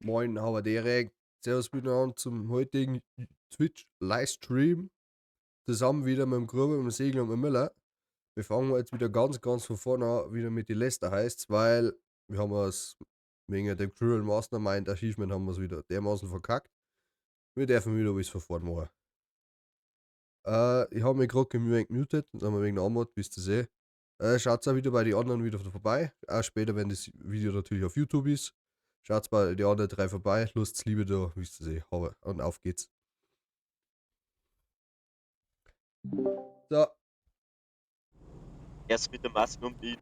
Moin, Habadere. Servus miteinander zum heutigen Twitch Livestream. Zusammen wieder mit dem Gruber, mit dem Segler und mit dem Miller. Wir fangen jetzt wieder ganz, ganz von vorne an, wieder mit den Lester heißt's, weil wir haben es wegen dem Cruel Mastermind Achievement haben wir's wieder dermaßen verkackt. Wir dürfen wieder alles von vorne machen. Ich habe mich gerade gemutet, dann haben wir wegen der Anmod, wisst ihr eh. Schaut auch wieder bei den anderen wieder vorbei. Auch später, wenn das Video natürlich auf YouTube ist. Schaut bei den anderen drei vorbei. Lust, Liebe da, wisst ihr eh. Aber, und auf geht's. So. Erst mit der Maske und die.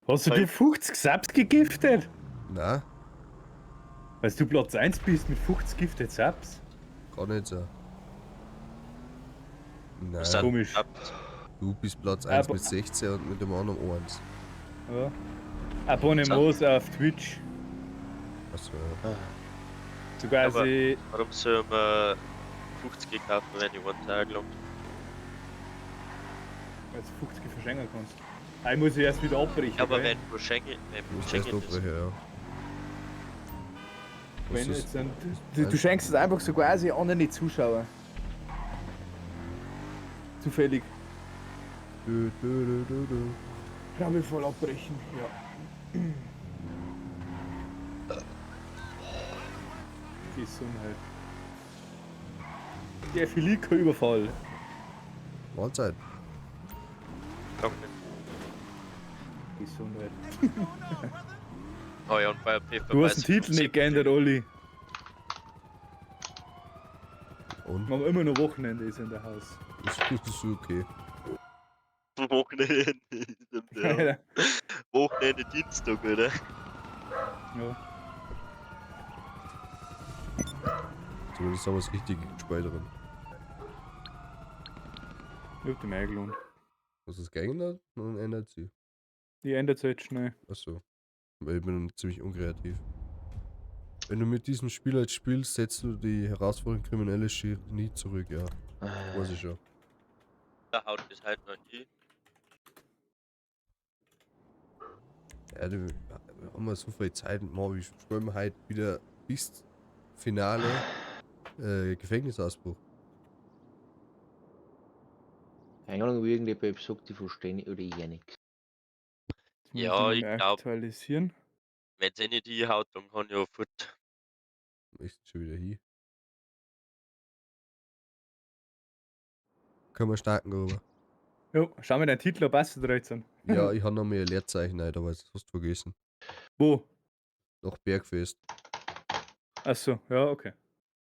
Hast du dir 50 Subs gegiftet? Nein, Weil du Platz 1 bist mit 50 Gifted Subs? gar nicht so. Nein, Sind Komisch. du bist Platz 1 Aber- mit 16 und mit dem anderen 1. Ja. Abonnements auf Twitch. Achso, ja. So quasi. Warum soll man 50 kaufen, wenn ich einen Tag lang? Weil du 50 verschenken kannst. Ah, ich muss ja erst wieder abbrechen. Aber gell? wenn verschenke, wenn Du musst erst verschenke das. abbrechen, ja. Was Wenn ist- jetzt dann, Du schenkst es einfach so quasi anderen Zuschauer. Zufällig. Du, du, du, du, du. Kann ich voll abbrechen, ja. Gesundheit. Der Felica-Überfall. Mahlzeit. Danke. Gesundheit. Oh ja, und bei Pfeffer Du hast den Titel nicht geändert, Olli. Und? Wir haben immer noch Wochenende ist in der Haus. Das ist okay. Wochenende. Ja. Wochenende Dienstag, oder? Ja. Zumindest haben wir es richtig gespielt drin. Ich hab die mir gelohnt. Was ist geändert? Dann ändert sie. Die ändert sich jetzt schnell. Achso. Weil ich bin ziemlich unkreativ. Wenn du mit diesem Spiel jetzt spielst, setzt du die Herausforderung kriminelle Genie zurück, ja. Weiß ich schon. Da haut das halt noch hin. Ja, du, wir haben wir so viel Zeit. Mann, wir spielen heute wieder bis Finale Gefängnisausbruch. Keine Ahnung, wie irgendjemand sagt, die verstehen oder ich ja nichts. Jetzt muss Ja, ich ich noch glaub- Aktualisieren. Wenn es eh nicht hinhaut, dann kann ich ja fort. Ist schon wieder hier. Können wir starten, Gruber? Jo, schau mir deinen Titel an, passt 13. Ja, ich habe noch mehr Leerzeichen, Alter, aber das hast du vergessen. Wo? Noch Bergfest. Achso, ja, okay.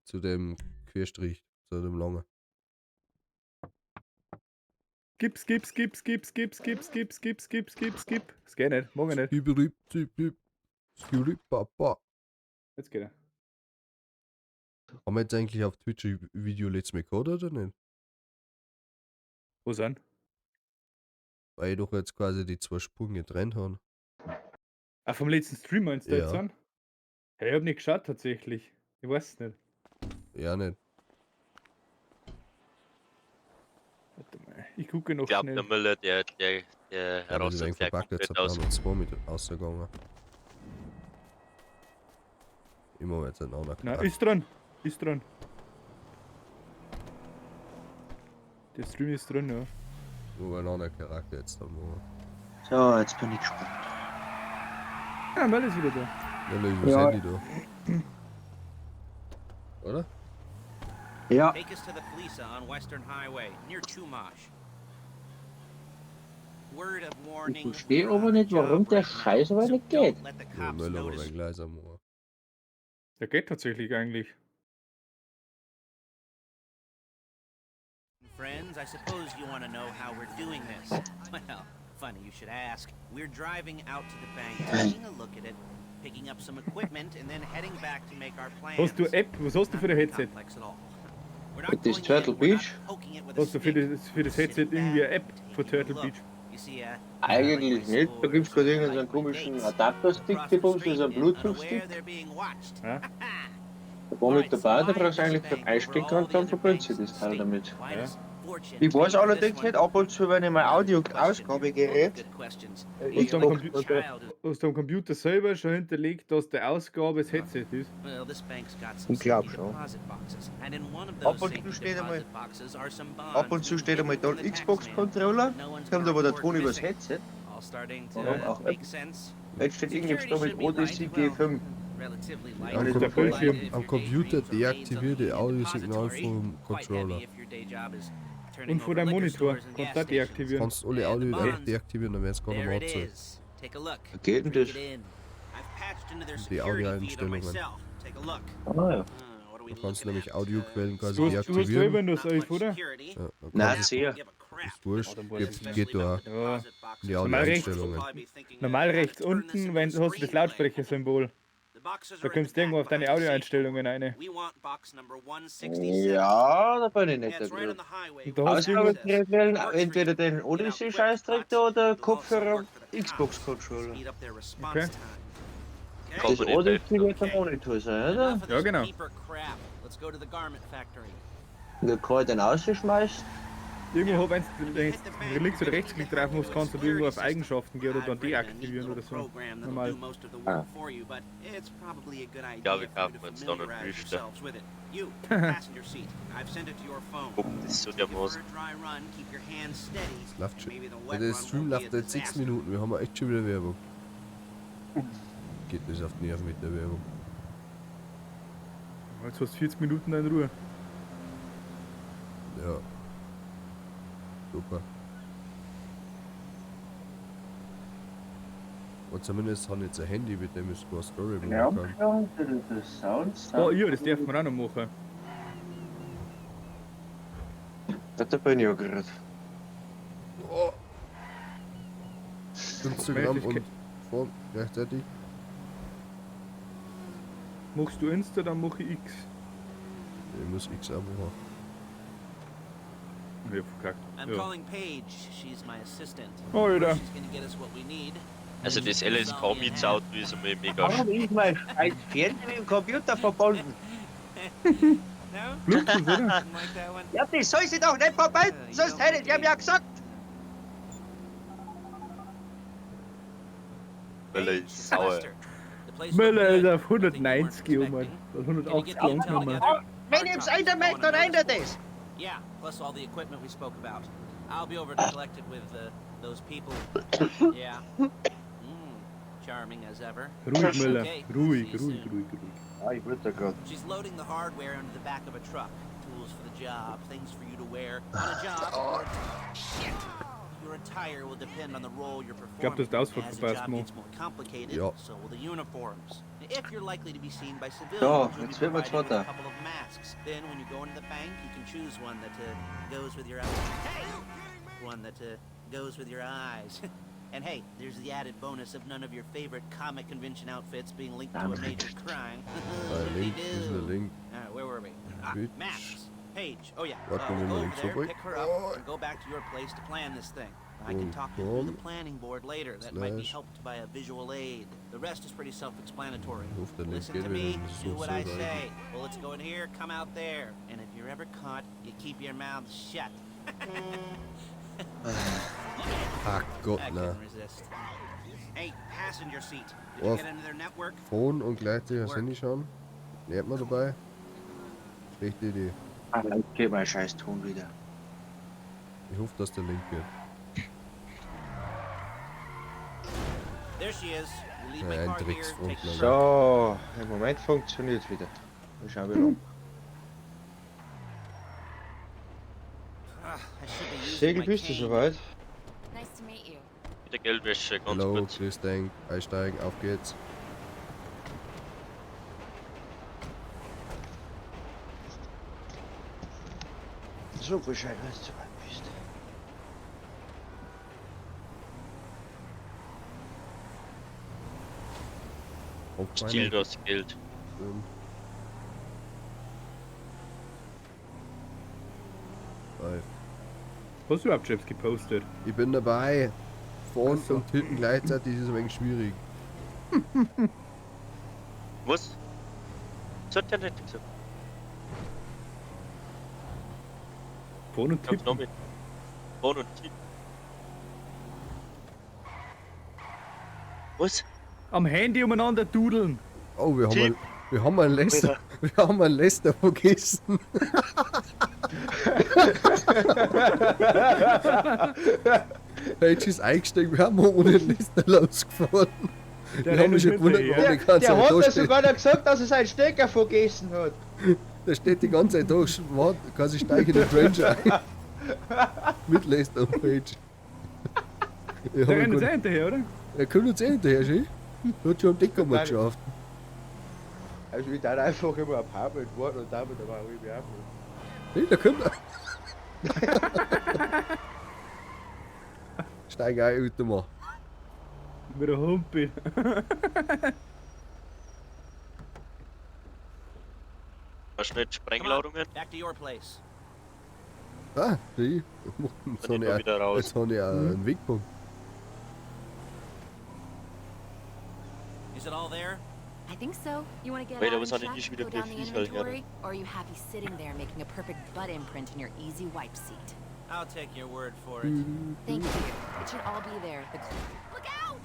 Zu dem Querstrich, zu dem langen. Gib, skip, skip, skip, skip, skip, skip, skip, skip, skip, skip. Das geht nicht, mag ich nicht. Skibidi, skibidi, skibidi, baba. Jetzt geht er. Haben wir jetzt eigentlich auf Twitch ein Video letztes Mal gehabt oder nicht? Wo sind? Weil ich doch jetzt quasi die zwei Spuren getrennt habe. Ah, vom letzten Stream meinst du Ja. jetzt an? Hey, ich hab nicht geschaut tatsächlich. Ich weiß es nicht. Ja, nicht. Warte mal, ich gucke noch Ich glaube, schnell. der Müller, der Ja, das ist rastet eigentlich gleich verpackt, jetzt komplett hat aus. noch zwei mit rausgegangen. Immer jetzt ein anderer Nein, ist dran. Ist dran. Der Stream ist drin, ja. Nur ein anderer Charakter jetzt dann machen. So, jetzt bin ich gespannt. Ja, Mel ist wieder da. Ja, ist das Ja. Handy da. Oder? Ja, Take us to the Felisa on Western Highway, near Chumash. Word of warning. Ich verstehe aber nicht, warum der Scheiß aber nicht geht. Ja, Möller war ein leiser machen. Der geht tatsächlich eigentlich. Friends, I suppose you want to know how we're doing this. Well, funny you should ask. We're driving out to the bank, taking a look at it, picking up some equipment, and then heading back to make our plans. Hast du App? Was hast du für ein Headset? Complex at all. We're not Das going Turtle in, we're not Beach? poking it with a Hast du für stick. das Headset irgendwie eine App von Turtle Beach? You see, Eigentlich nicht. Da gibt's gerade irgendeinen komischen Adapter-Stick, die Bums, das ist ein Bluetooth-Stick. Ja. Da war mit dabei, da brauchst du eigentlich keinen Einstecker und dann verbindet sich das Teil damit. Ja. fortune. Ich weiß Pay for allerdings this one. nicht, ab und zu, wenn ich mein Another question. Audio-Ausgabegerät Both good questions. Hast du am Xbox Computer, hast du am Computer selber schon hinterlegt, dass der Ausgabe das Headset ist? Well, this bank's got some Ich glaub safety schon. deposit boxes, and in one of Ab those und safety zu steht einmal- deposit boxes are some bonds Ab und zu we've steht einmal hidden da from the tax man. Xbox-Controller, No one's kommt gonna aber der report Ton übers missing. Headset. All starting to Warum auch make sense. Jetzt steht irgendwas da Security mit should be light, Odyssey well, G5. relatively light. Am, Das ist der Computer, Bildschirm. If am your Computer daydreams are raids on the deaktiviert die Union Audiosignal Depository, vom quite heavy Controller. if your day job is turning Und vor over deinem liquor Monitor. stores and Kannst gas du auch stations. deaktivieren. Kannst alle And the Audio bonds. deaktivieren, dann wär's gar nicht There mehr it angezeigt. is. Take a look. Wie geht denn Drink das? it in. I've patched into their Die security feed on my Audioeinstellungen. cell. Take a look. Ah, ja. What are we Du kannst looking nämlich at? Audioquellen quasi Du hast deaktivieren. selber Windows Not 11, much oder? security. Ja, dann Nein, kannst sehr. Give a crap. ist wurscht, dann weiß geht, geht da auch. Ja. Die Normal rechts- Audioeinstellungen. Normal rechts unten, wenn hast du das Lautsprechersymbol. Da kommst du irgendwo auf deine Audioeinstellungen rein. Ja, da bin ich nicht der Grund. Und da hast du irgendwo, Ausgabegerät wählen, entweder den Odyssey-Scheißdreck da oder Kopfhörer Xbox-Controller. Okay. Kann Das man nicht Odyssey helfen. wird der Monitor sein, oder? Ja, genau. Da kann ich den rausschmeißen. irgendwo hab eins, wenn du links oder rechtsklick drauf machst, kannst du irgendwo auf Eigenschaften gehen oder dann deaktivieren oder so. Normal. Ah. Ja, wir kaufen uns da noch Wüste. Guck, das ist so dermaßen. Das läuft schon. Ja, der Stream läuft seit 6 Minuten, wir haben ja echt schon wieder Werbung. Geht das auf die Nerven mit der Werbung. Jetzt hast du 40 Minuten in Ruhe. Ja. Super. Und zumindest habe ich jetzt ein Handy, mit dem ich sogar Story machen Ja, kann. ja, das Sound, Oh ja, das darf man auch noch machen. Da bin ich ja gerade. Oh. Instagram Welches und Ke- Phone gleichzeitig. Machst du Insta, dann mache ich X. Ich muss X auch machen. Ich hab verkackt. I'm Ja. calling Paige. She's my assistant. Alter. She's gonna get us what we need. Also das LSK Mietsauto ist einmal mega Warum ist mein scheiß Fernseher mit dem Computer verbunden? No? Bluetooth, oder? Didn't like that one? Ja, das soll sie doch nicht verbinden, sonst hätte ich ja gesagt. Möller ist sauer. Lester, the place looked Möller ist good. auf 190 Nothing you weren't um, Mann. expecting. Hat Can you 180 get the intel angenommen. together? Wenn ich's ändern möchte, dann ändert es. Yeah, plus all the equipment we spoke about. I'll be over to collect it with those people. Yeah. Charming as ever. Ruhig, Möller. Okay, Ruhig, see you ruhig, soon. ruhig, ruhig. Ah, ich würde da gerade. She's loading the hardware into the back of a truck. Tools for the job, things for you to wear on a job. Or... Shit! Your attire will depend on the role you're performing. glaub, du hast die Ausfahrt As the verpasst, job Mo. gets more complicated, Ja. so will the uniforms. If you're likely to be seen by civilians, So, you'll be jetzt wird mir provided with a zweiter. couple of masks. Then, when you go into the bank, you can choose one that goes with your eyes. One that goes with your eyes. And hey, there's the added bonus of none of your favorite comic convention outfits being linked to a major crime. Link, ist der Whoop-de-doo. Link. All right, where were we? Ah, Twitch. masks. Paige. Oh yeah. Warte, We'll wir go mal over links there, vorbei. pick her up, and go back to your place to plan this thing. I can talk you through the Punkt planning board later. That might be slash. helped by a visual aid. The rest is pretty self-explanatory. Ich hoffe, der Link Listen geht to wieder. me, Das ist do so what I selber say. Bullets go in here, come out there. And if you're ever caught, you keep your mouth shut. Ach Gott, I na. couldn't resist. Hey, passenger seat. Did Oh. you get into their network? Phone und gleichzeitig aufs Handy schauen. Lernt man dabei. Schlechte Idee. Ah, jetzt geht mein scheiß Ton wieder. Ich hoffe, dass der Link geht. There she is. You leave my Ja, ein car here, Drecksfront, take the leider. So, im Moment funktioniert's wieder. Mal schauen, wie lange. Ah, I should be using Segel, my bist du cane. soweit? Nice to meet you. Mit der Geldwäsche, ganz Hallo, kurz. grüß dich, einsteigen, auf geht's. So, Bescheid, wenn du soweit bist. Auf Stehl das Geld. Five. Hast du überhaupt Chips gepostet? Ich bin dabei. Vorn Ach so. und hinten gleichzeitig ist es ein wenig schwierig. Was? Das hat der nicht gesagt. Fahren und Ich hab's tippen. noch mit. Fahren und tippen. Was? Am Handy umeinander dudeln. Oh, wir haben, Tipp. einen, wir haben einen Lester, wir haben einen Lester vergessen. Mensch ist eingestiegen, wir haben ohne Lester losgefahren. Der Wir haben rennt mich schon uns gewundert, hinterher. warum die ganze Der Zeit hat da ja steht. sogar noch gesagt, dass er seinen Stecker vergessen hat. Der steht die ganze Zeit da, wart, quasi steige in den Ranger ein. Mit Lester und Page. Ich Der hab rennt uns mich eh hinterher, oder? Er kommt uns eh hinterher, schön. Hat schon am Decker mal geschafft. Also ich darf einfach immer ein paar Mal warten und damit aber auch irgendwie auch. Hey, da kommt er. Steig ein, Alter, mal. Mit der Humpe. Hast du nicht Come on, Sprengladungen? back to your place. Ah, schön. Jetzt Dann habe ich mal ich, wieder raus. jetzt hab ich auch einen Wegpunkt. Is it all there? I think so. You want to get Wait, out was and habe check, ich wieder go down the für Viecher, inventory, or are you happy sitting there making a perfect butt imprint in your easy wipe seat? I'll take your word for it. Thank you. It should all be there. The Look out!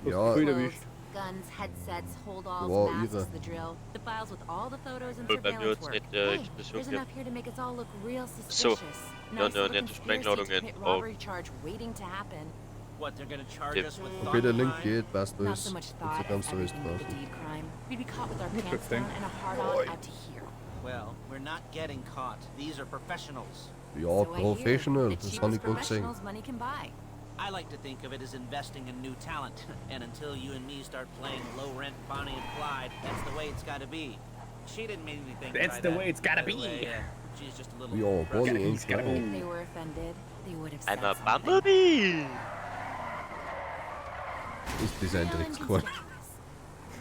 Ja, Voll Clothes, erwischt. guns, headsets, holdalls, Wow, masks, irre. the drill, the files with all the photos and Voll bei mir surveillance hat's work. nicht, Hey, Explosion there's gegeben. enough here to make us all look real So. suspicious. Ja, Nice ja, little nicht conspiracy to Sprengladungen. commit Oh. robbery charge waiting to happen. What, they're gonna charge Tipp. us with Okay, der Link thought crime? geht, passt Not alles. so much Jetzt thought as kannst du alles everything but the draußen. deed crime. We'd be caught with our pants Interesting. down and a hard-on out to here. Well, we're not getting caught. These are professionals. Ja, So I hear. professional, The das cheapest habe ich gerade gesehen. professionals money can buy. I like to think of it as investing in new talent. And until you and me start playing low rent Bonnie and Clyde, that's the way it's gotta be. She didn't mean anything. That's by the that, way it's gotta by the be. way, she's just a little. Ja, Bonnie and He's gotta Clyde. If they were offended, they would have said I'm a something. Bumblebee! Ist das ein No one can Dreckskorn. stop us.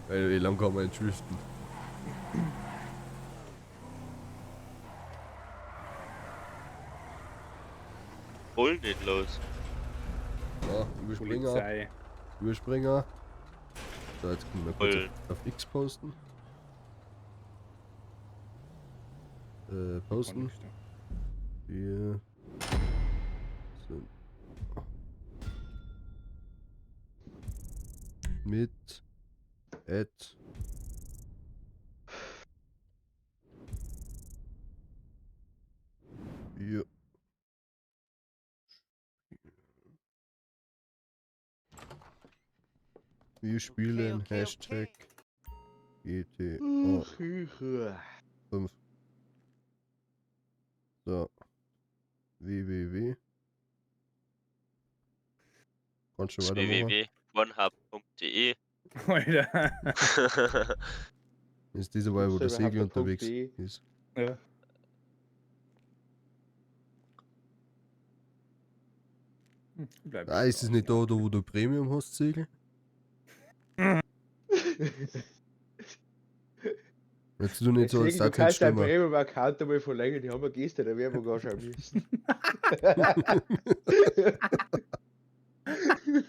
Weil wie lange kann man nicht driften? Voll nicht los. Ja, Überspringer, Polizei. Überspringer. So, jetzt können wir kurz Voll. auf X posten. Posten. Wir sind mit at wir Wir spielen Okay, okay, Hashtag GTA 5. So. www. Kannst du weitermachen? www.pornhub.de Alter. Ist diese Wahl, wo der Gibt's da Segel überhaupt ein unterwegs .de? ist. Ja. Bleib Ah, ist es nicht da, wo du Premium hast, Segel? Jetzt du nicht so, als Deswegen, du da kein kannst dein Stürmer. Premium-Account einmal verlängern, die haben wir gestern eine Werbung anschauen müssen.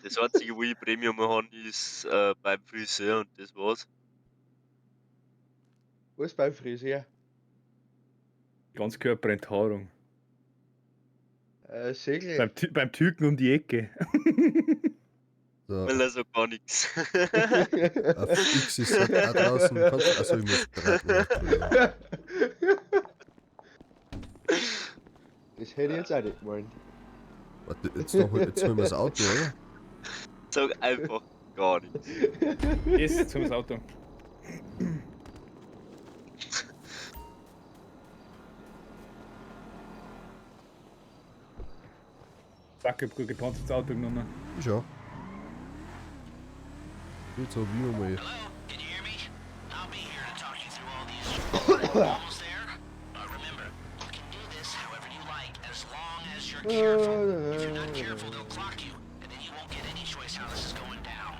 Das einzige, wo ich Premium habe, ist beim Friseur und das war's. Was beim Friseur? Ganzkörperenthaarung. Segel. Beim Türken um die Ecke. So, Weil er so gar nichts. auf X ist halt auch draußen. Kannst, achso, ich muss bereit machen. Entschuldigung. Das hätte ich jetzt auch nicht gemeint. Warte, jetzt holen wir das Auto, oder? Sag einfach gar nichts. Jetzt zum Auto. Fuck, ich hab grad gepanzertes Auto genommen. Ich auch. Jetzt hab ich noch mal. Hello? Can you hear me? I'll be here to talk you through all these. Almost there? Remember, you can do this however you like, as long as you're careful. If you're not careful, they'll clock you, and then you won't get any choice how this is going down.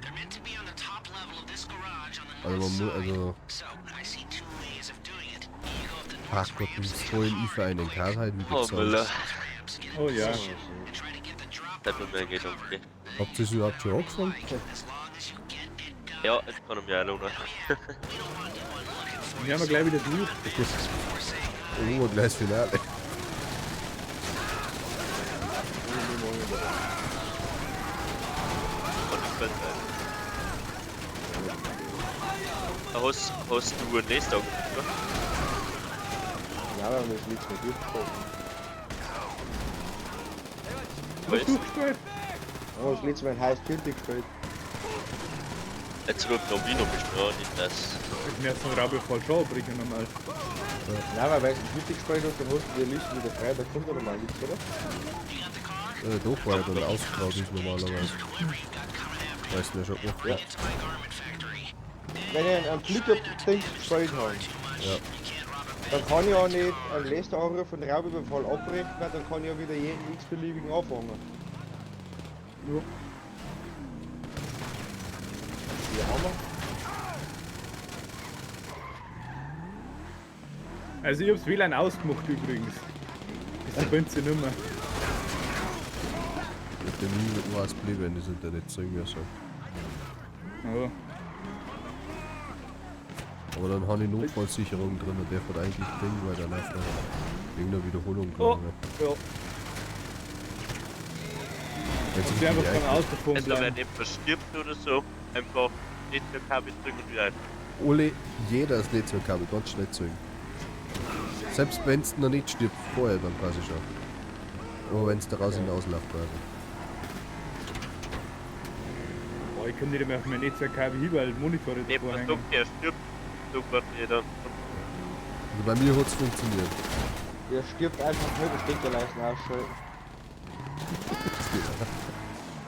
They're meant to be on the top level of this garage on the Also north man muss, side. also. So, I see two ways of doing it. You go up the Ach north Gott, du ramps bist and voll hit in hard für einen and quick. Kart wie Oh, Müller. gesagt. South ramps, get in Oh ja. position, and try to get the drop Das on wird mir from geht cover. okay. Habt ihr es überhaupt schon angefangen? Like, as long as you get it done. Ja, jetzt kann ich mich auch lohnen. Oh yeah, we don't want anyone looking for Dann hören wir gleich wieder durch. Dann machen wir gleich das Finale. Und ich bin Hast du einen nächsten Tag, oder? Ja, wir haben das letzte Mal durchgespielt. Was? Durchgespielt? Wir haben das letzte Mal in High Security gespielt. Jetzt ruft noch Wien besprochen, nicht das. Ich merke so einen Raubüberfall schon abbrechen normal. Nein, weil wenn du Security gespielt hast, dann hast du die Liste wieder frei, da kommt ja normal nichts, oder? Doch, weil er dann ausgegraut ist normalerweise. Weißt du ja schon gemacht. Ja. Wenn ich einen Flicker-Ding gespielt habe, Ja. dann kann ich auch nicht einen letzten Angriff und Raubüberfall abbrechen, weil dann kann ich ja wieder jeden x-beliebigen anfangen. Ja. Ja, haben wir. Also ich hab's WLAN ausgemacht übrigens. Das verbindet sich nicht mehr. Mit dem war es geblieben, wenn das Internet so irgendwie so. Ja. Aber dann habe ich Notfallsicherung drin und der wird eigentlich kriegen, weil der läuft dann wegen der Wiederholung. Oh, ich. ja. Jetzt Und einfach beim Auto Also wenn jemand stirbt oder so, einfach Netzwerkkabel drücken und wieder ein. Alle, jeder das Netzwerkkabel ganz schnell ziehen. Selbst wenn es noch nicht stirbt, vorher dann quasi schon. Aber wenn es daraus hinausläuft quasi. Boah, ich kann nicht mehr auf mein Netzwerkkabel hin, weil Monitore davor hängen. sagt, er stirbt, sofort jeder. Also bei mir hat es funktioniert. Der stirbt einfach nur, die Steckerleisten ausschalten. Das geht auch.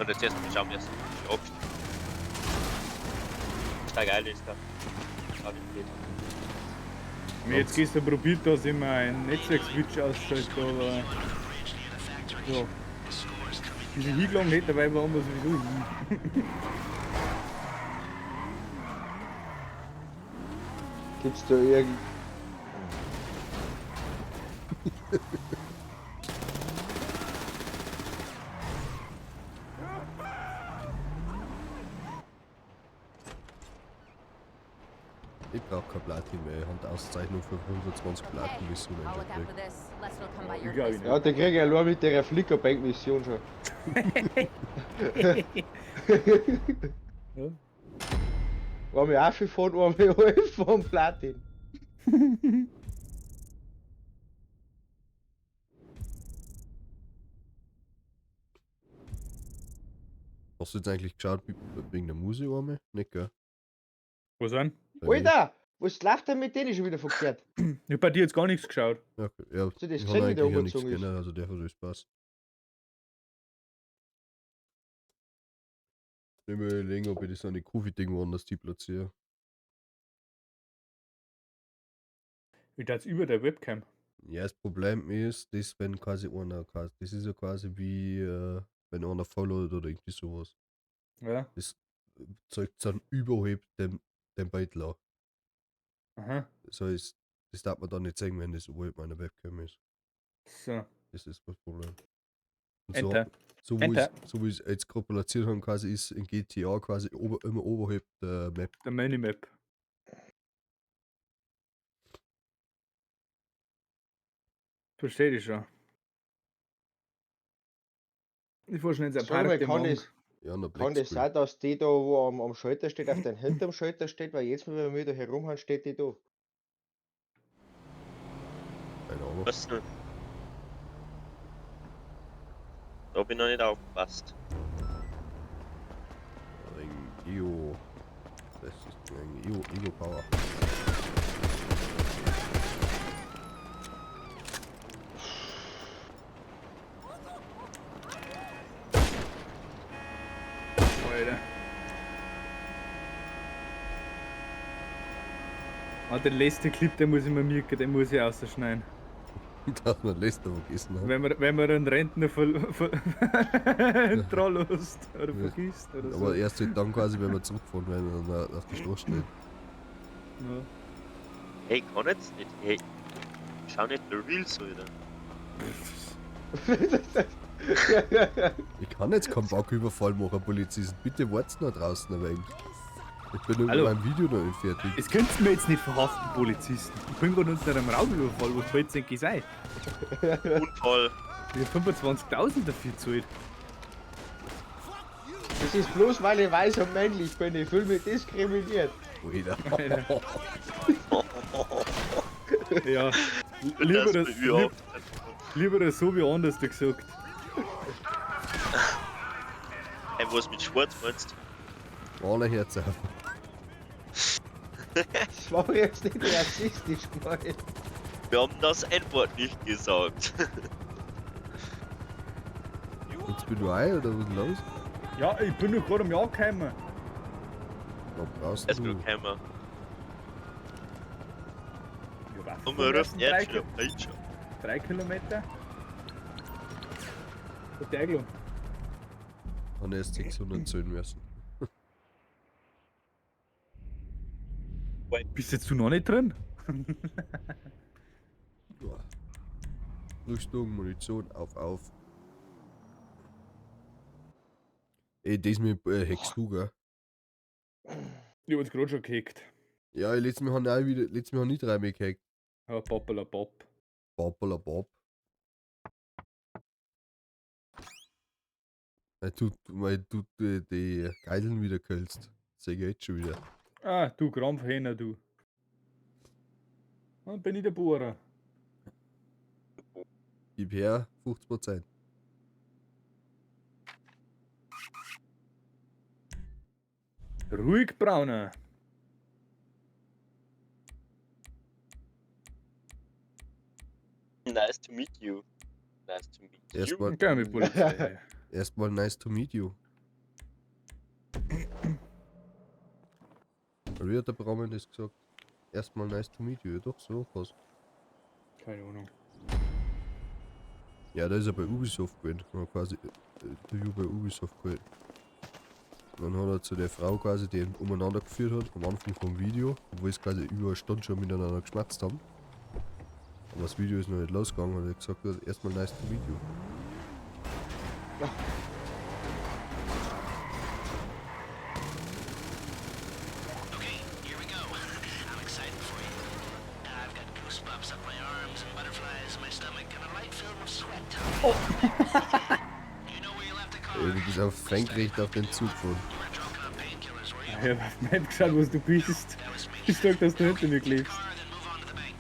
Und jetzt erst mal schauen, wer es abstimmt. Steig ein, ist da. Schau nicht blöd. Mir jetzt gestern probiert, dass ich mir einen Netzwerk-Switch ausschalte, aber. Ja. Diese hingelangt hätte, dabei waren wir sowieso hin. Gibt's da irgend. Ich brauch kein Platin mehr. Ich hab die Auszeichnung für 120 Platin Missionen I'll schon look out gekriegt. for this. Lester will come by your Ich glaub place. nicht. Ja, den krieg ich allein mit der Flickerbank-Mission schon. Ja. Einmal auch viel fahren, einmal halb vom Platin. Hast du jetzt eigentlich geschaut wegen der Musik einmal? Nicht, gell? Was denn? Alter, was läuft denn mit denen schon wieder verkehrt? Ich hab bei dir jetzt gar nichts geschaut. Ja, okay. Ja, Hast du das ich gesehen, hab wie der eigentlich ja nichts umgezogen ist? kennen, also der hat alles passt. Ich mir überlegen, ob ich das an die Kofi-Ding woanders die platziere. Ich dachte über der Webcam. Ja, das Problem ist, das, wenn quasi einer, quasi, das ist ja quasi wie, wenn einer followt oder irgendwie sowas. Ja. Das zeigt dann überhaupt dem Beitel an. Aha. Das heißt, das darf man dann nicht sehen, wenn das überhaupt meine Webcam ist. So. Das ist das Problem. Und so, Enter. so wie Enter. ich so wie ich es jetzt gerade platziert haben, quasi ist in GTA quasi immer oberhalb der Map. Der Minimap. Verstehe ich schon. Ich fahr schon ins Sag mal, kann Appartement. das, Ja, der kann das sein, dass die da, wo am Schalter steht, auf den hinterm Schalter steht? Weil jetzt, wenn wir da herumhauen, steht die da. Keine Ahnung. Was denn? Da hab ich noch nicht aufgepasst. Ein Ego. Das ist ein Ego Power. Alter. Ah, den letzten Clip, den muss ich mir merken, den muss ich rausschneiden. Dass man Lester vergessen hat. Wenn man einen Rentner trollost oder vergisst oder so. Aber erst halt dann quasi, wenn wir zurückfahren, wenn wir dann auf die Straße steht. Ja. Hey, kann jetzt nicht. Hey, schau nicht der Reels, Alter. Ich kann jetzt keinen Banküberfall machen, Polizisten. Bitte wart's noch draußen ein wenig. Ich bin nur mit Hallo. meinem Video noch nicht fertig. Das könntest du mir jetzt nicht verhaften, Polizisten. Ich bin gerade unter einem Raubüberfall, was soll's denn sein? Unfall. Ich hab 25.000 dafür gezahlt. Das ist bloß, weil ich weiß und männlich bin. Ich fühle mich diskriminiert. Alter. Ja. Lieber Das das, bin ich auch. lieber so wie anders, du gesagt. Hey, was mit Schwarz meinst Alle Herz auf. Das war jetzt nicht rassistisch gemeint. Wir haben das N-Wort nicht gesagt. Jetzt bin du ein oder was ist los? Ja, ich bin doch gerade am Jahr gekommen. Da brauchst Es du. will keiner. Ich hab auch Und man ruft drei, jetzt schon. Jetzt schon. 3 Kilometer. Hat der eingeladen. Haben erst 610 müssen. Bist jetzt du noch nicht drin? Ja. Rüstung, Munition, auf, auf. Ey, das mit hackst du, gell? Ich hab's gerade schon gehackt. Ja, letztes Mal haben auch wieder, letztes Mal haben nicht dreimal gehackt. Ja, pappala papp. Babbala Bob. Weil du, weil du die Geiseln wieder killst. Seh ich jetzt schon wieder. Ah, du Krampfhähner, du. Dann bin ich der Bohrer. Gib her, 50%. Ruhig, Brauner. Nice to meet you. Nice to meet you. Erstmal, Geh mit Polizei. erstmal nice to meet you. Oder wie hat der Braumann das gesagt? Erstmal nice to meet you, ja doch, so was. Keine Ahnung. Ja, da ist er bei Ubisoft gewesen. Hat quasi Interview bei Ubisoft gehalten. Und dann hat er zu der Frau quasi, die ihn umeinander geführt hat, am Anfang vom Video, obwohl sie quasi über eine Stunde schon miteinander geschmatzt haben. Aber das Video ist noch nicht losgegangen, hat er gesagt, erstmal nice to meet you. Okay, here we go. I'm excited for you. I've got goosebumps up my arms and butterflies in my stomach and a light film of sweat. Oh. You know where you left the car. Ey, du bist auf senkrecht auf den Zug gefahren. You weren't drunk on painkillers, were you? Ich hab auf die Map geschaut, wo du bist. That was me. Ich sag, dass du hinter mir klebst. Car, then move on to the bank.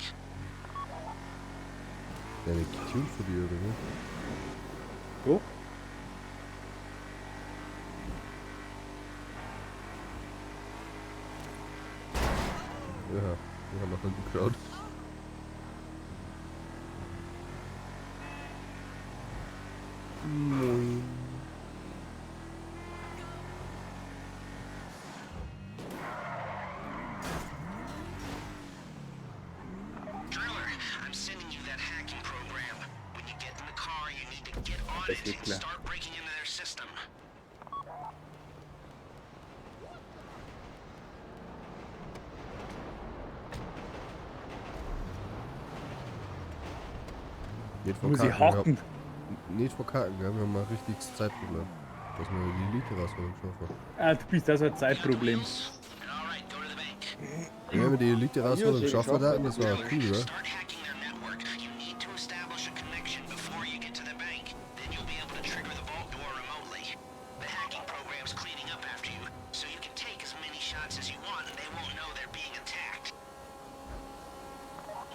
Der eine getuned von dir, oder wie? Go. Ja, wir haben nach hinten geschaut. Moin. Driller, I'm sending you that hacking program. When you get in the car, you need to get on Das it geht and klar. start breaking into their system. Nicht Muss ich verkacken, wir hacken. haben- Nicht verkacken, gell? Wir haben ein richtiges Zeitproblem. Dass wir die Elite rausholen schaffen. Ah, du bist also ein Zeitproblem. All right, go to the bank. Ja, wenn wir die Elite rausholen Ja, geschaffen geschafft. hätten, das war cool, oder? Start hacking their network. You need to establish a connection before you get to the bank. Then you'll be able to trigger the vault door remotely. The hacking program's cleaning up after you, so you can take as many shots as you want and they won't know they're being attacked.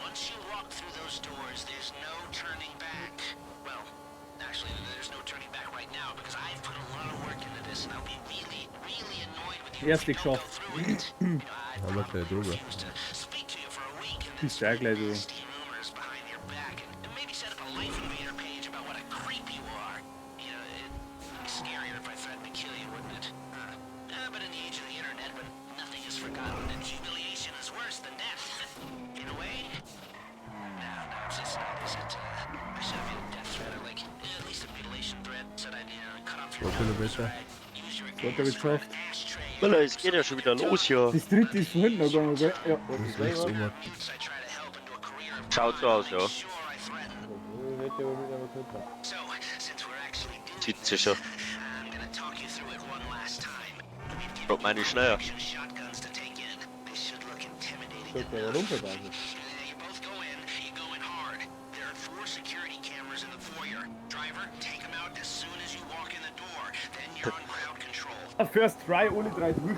Once you walk through those doors, there's no turning back. Well, actually, there's no turning back right now because I've put a lot of work into this and I'll be really, really annoyed with you if Erste you don't go geschafft. through with it. You know, I'd Haben wir gleich probably drüber. refuse to speak to you for a week and then Bist du auch gleich du. nasty rumors behind your back and maybe set up a Life Invader page about what a creep you are. You know, it'd be scarier if I threatened to kill you, wouldn't it? Huh. But in the age of the internet, when nothing is forgotten and humiliation is worse than death, in a way. No, no, it's just not, is it? I should have made a death threat or like at least a mutilation threat. Said I'd cut off your War nose Kilometer. or I'd use your So hat er ass for an geschafft. ashtray. Miller, es geht ja schon wieder los hier. Das dritte ist vorhin noch gegangen, gell? Ja. Das ist rechts oben. I try to help into a career of Schaut so aus, ja. sure I threaten. Ich hätte aber mit einer können. So, since we're actually doing Sieht sich schon. I'm gonna talk you through it one last time. We've given Drop meine you schneller. protection shotguns abgeschaltet, aber Rumpelbasis. First try, alle drei durch.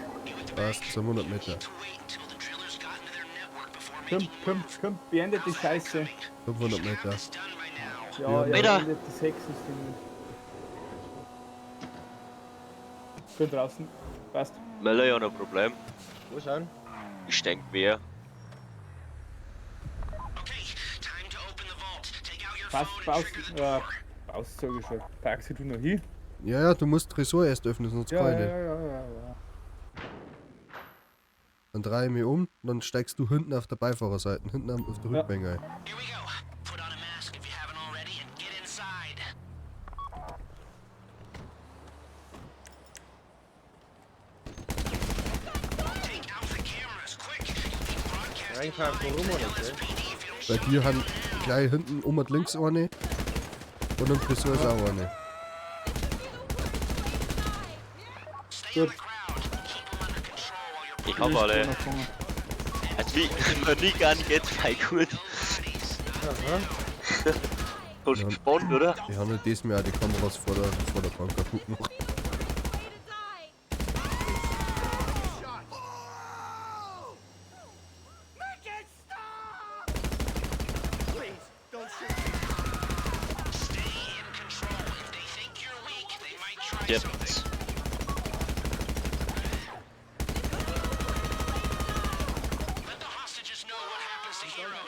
Passt, 200 Meter. Komm, komm, komm, beendet die Scheiße. 500 Meter. Ja, ja, Meter. beendet das Hexensystem. Bin draußen. Passt. Möller, ja, noch ein Problem. Wo sind? Ich denk mehr. Passt, passt. Passt, sag ich schon. Taxi, du noch hin? Ja, ja, du musst Tresor erst öffnen, sonst Ja, kann ja, ich nicht. ja. Dann drehe ich mich um, dann steigst du hinten auf der Beifahrerseite, hinten auf der Ja. Rückbank ein. Reinfahren von rum oder nicht, gell? Bei dir haben gleich hinten um und links eine und im Tresor ist auch eine. Gut. Ich hab alle. Also wie, man nie gar nicht jetzt voll gut. Aha. Hast du gespannt, oder? Ich habe nicht diesmal auch die Kameras vor der Bank kaputt gemacht. Jetzt.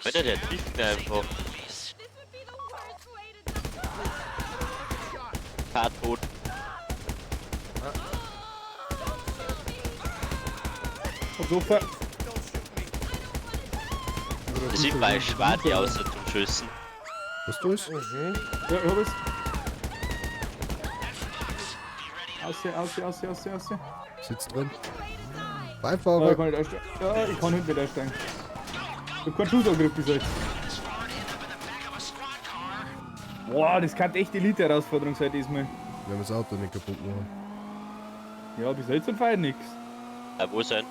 Wenn er der trifft ihn einfach. Fahr tot. Auf Sofa. Das sind bei Schwadi außer zum Schüssen. Was du ist? Mhm. Ja, ich hab es. Aussehen, aussehen, aussehen, aussehen, aussehen. Sitzt drin. Ah, ich Beifahrer. kann nicht einsteigen. Ja, ich kann hinten nicht einsteigen. Ich hab keinen Schussangriff bis jetzt. Boah, das kann echt Elite-Herausforderung sein diesmal. Wir haben das Auto nicht kaputt gemacht. Ja, bis jetzt und nix. Ah, wo sein?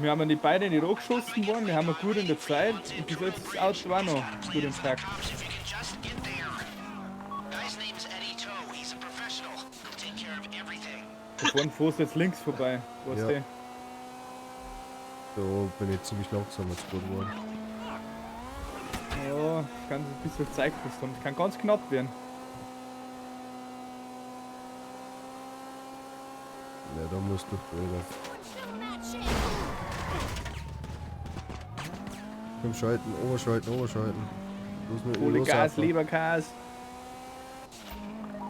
Wir haben die beide nicht angeschossen worden, wir haben ja gut in der Zeit und bis jetzt ist das Auto auch noch gut im Takt. Da fahren fährst jetzt links vorbei, weißt Ja. du? Da bin ich ziemlich langsam jetzt gut geworden. Ja, das kann ein bisschen Zeit gekostet haben. Das kann ganz knapp werden. Ja, da musst du durch. Komm, schalten, oberschalten, oberschalten. Los mit Ohne los, Gas, einfach. Leberkas.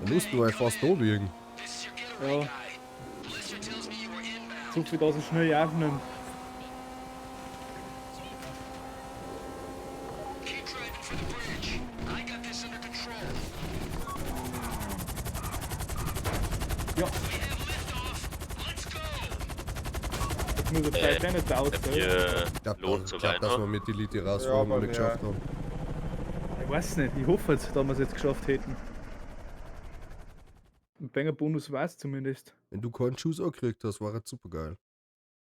Ja, los, du fast da liegen. Ja. So viel, dass er schnell aufnimmt. Ja. Jetzt muss er vielleicht auch nicht aus, oder? Hier Ich glaube, lohnt so glaub, weit, dass ne? wir mit Elite rausfahren Ja, und nicht aber geschafft haben. Ich weiß nicht, ich hoffe jetzt, dass wir es jetzt geschafft hätten. Ein Banger Bonus war es zumindest. Wenn du keinen Schuss auch gekriegt hast, war das super geil.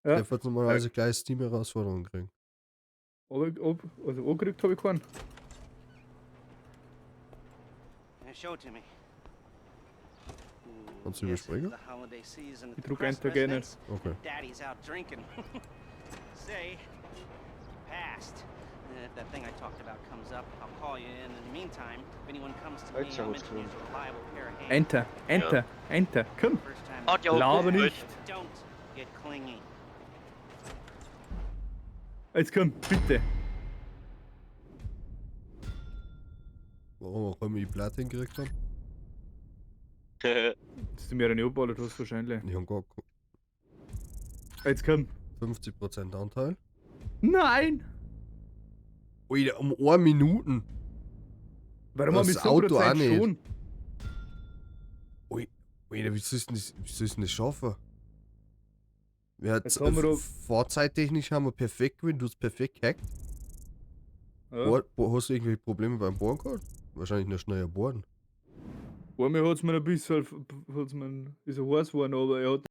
Ja. Ich jetzt normalerweise gleich das Team Herausforderung kriegen. Aber also angekriegt habe ich keinen. Show it to me. Kannst du überspringen? The holiday season at Ich the drück Crest Enter gar nicht. residence. Okay. Daddy's out drinking. Say, you passed. If that thing I talked about comes up, I'll call you in. In the meantime, if anyone comes to me, Jetzt I'll hat's mention you as a reliable pair of hands. Enter, Enter, Enter, komm. First time. Hat ja Laber auch nicht. Don't get clingy. Jetzt komm, bitte. Warum auch immer ich Platin gekriegt habe? Dass du mir eine angeballert hast wahrscheinlich. Ich hab gar Jetzt komm. 50% Anteil. Nein! Alter, um 1 Minuten. Warum Das haben wir so Auto auch Prozent nicht. schon? Alter, wie sollst du denn das, wie sollst du denn das schaffen? Wir Jetzt haben wir doch- Fahrzeittechnisch haben wir perfekt gewinnt, du hast perfekt gehackt. Ja. Hast du irgendwelche Probleme beim Bohren gehabt? Wahrscheinlich nur schneller bohren. Einmal hat's mir ein bisschen, hat's mir, ist er heiß geworden, aber er hat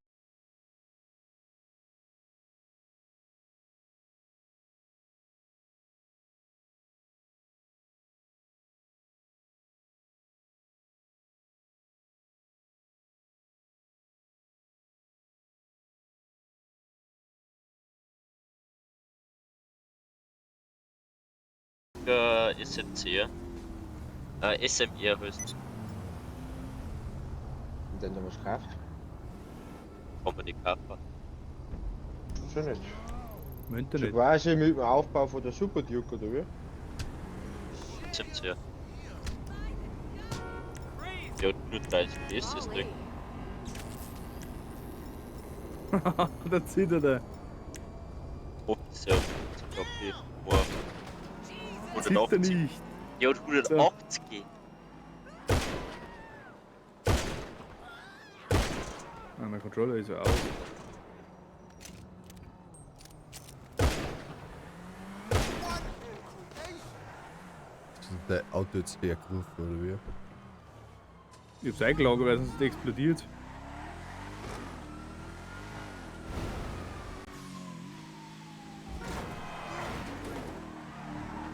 Duke SMC. SMR heißt. Und dann haben wir es gekauft. Kann man nicht kaufen. So nicht. Im So Internet. quasi mit dem Aufbau von der Super Duke, oder wie? SMC. Ja, nur 30 PS das Ding. Da zieht er da. Offiziell. Okay. Wow. Zieht er 180. nicht. Ja, und 180. Ah, mein Controller ist ja aus. Ist der Auto jetzt hergerufen, oder wie? Ich hab's eingelagert, weil sonst explodiert.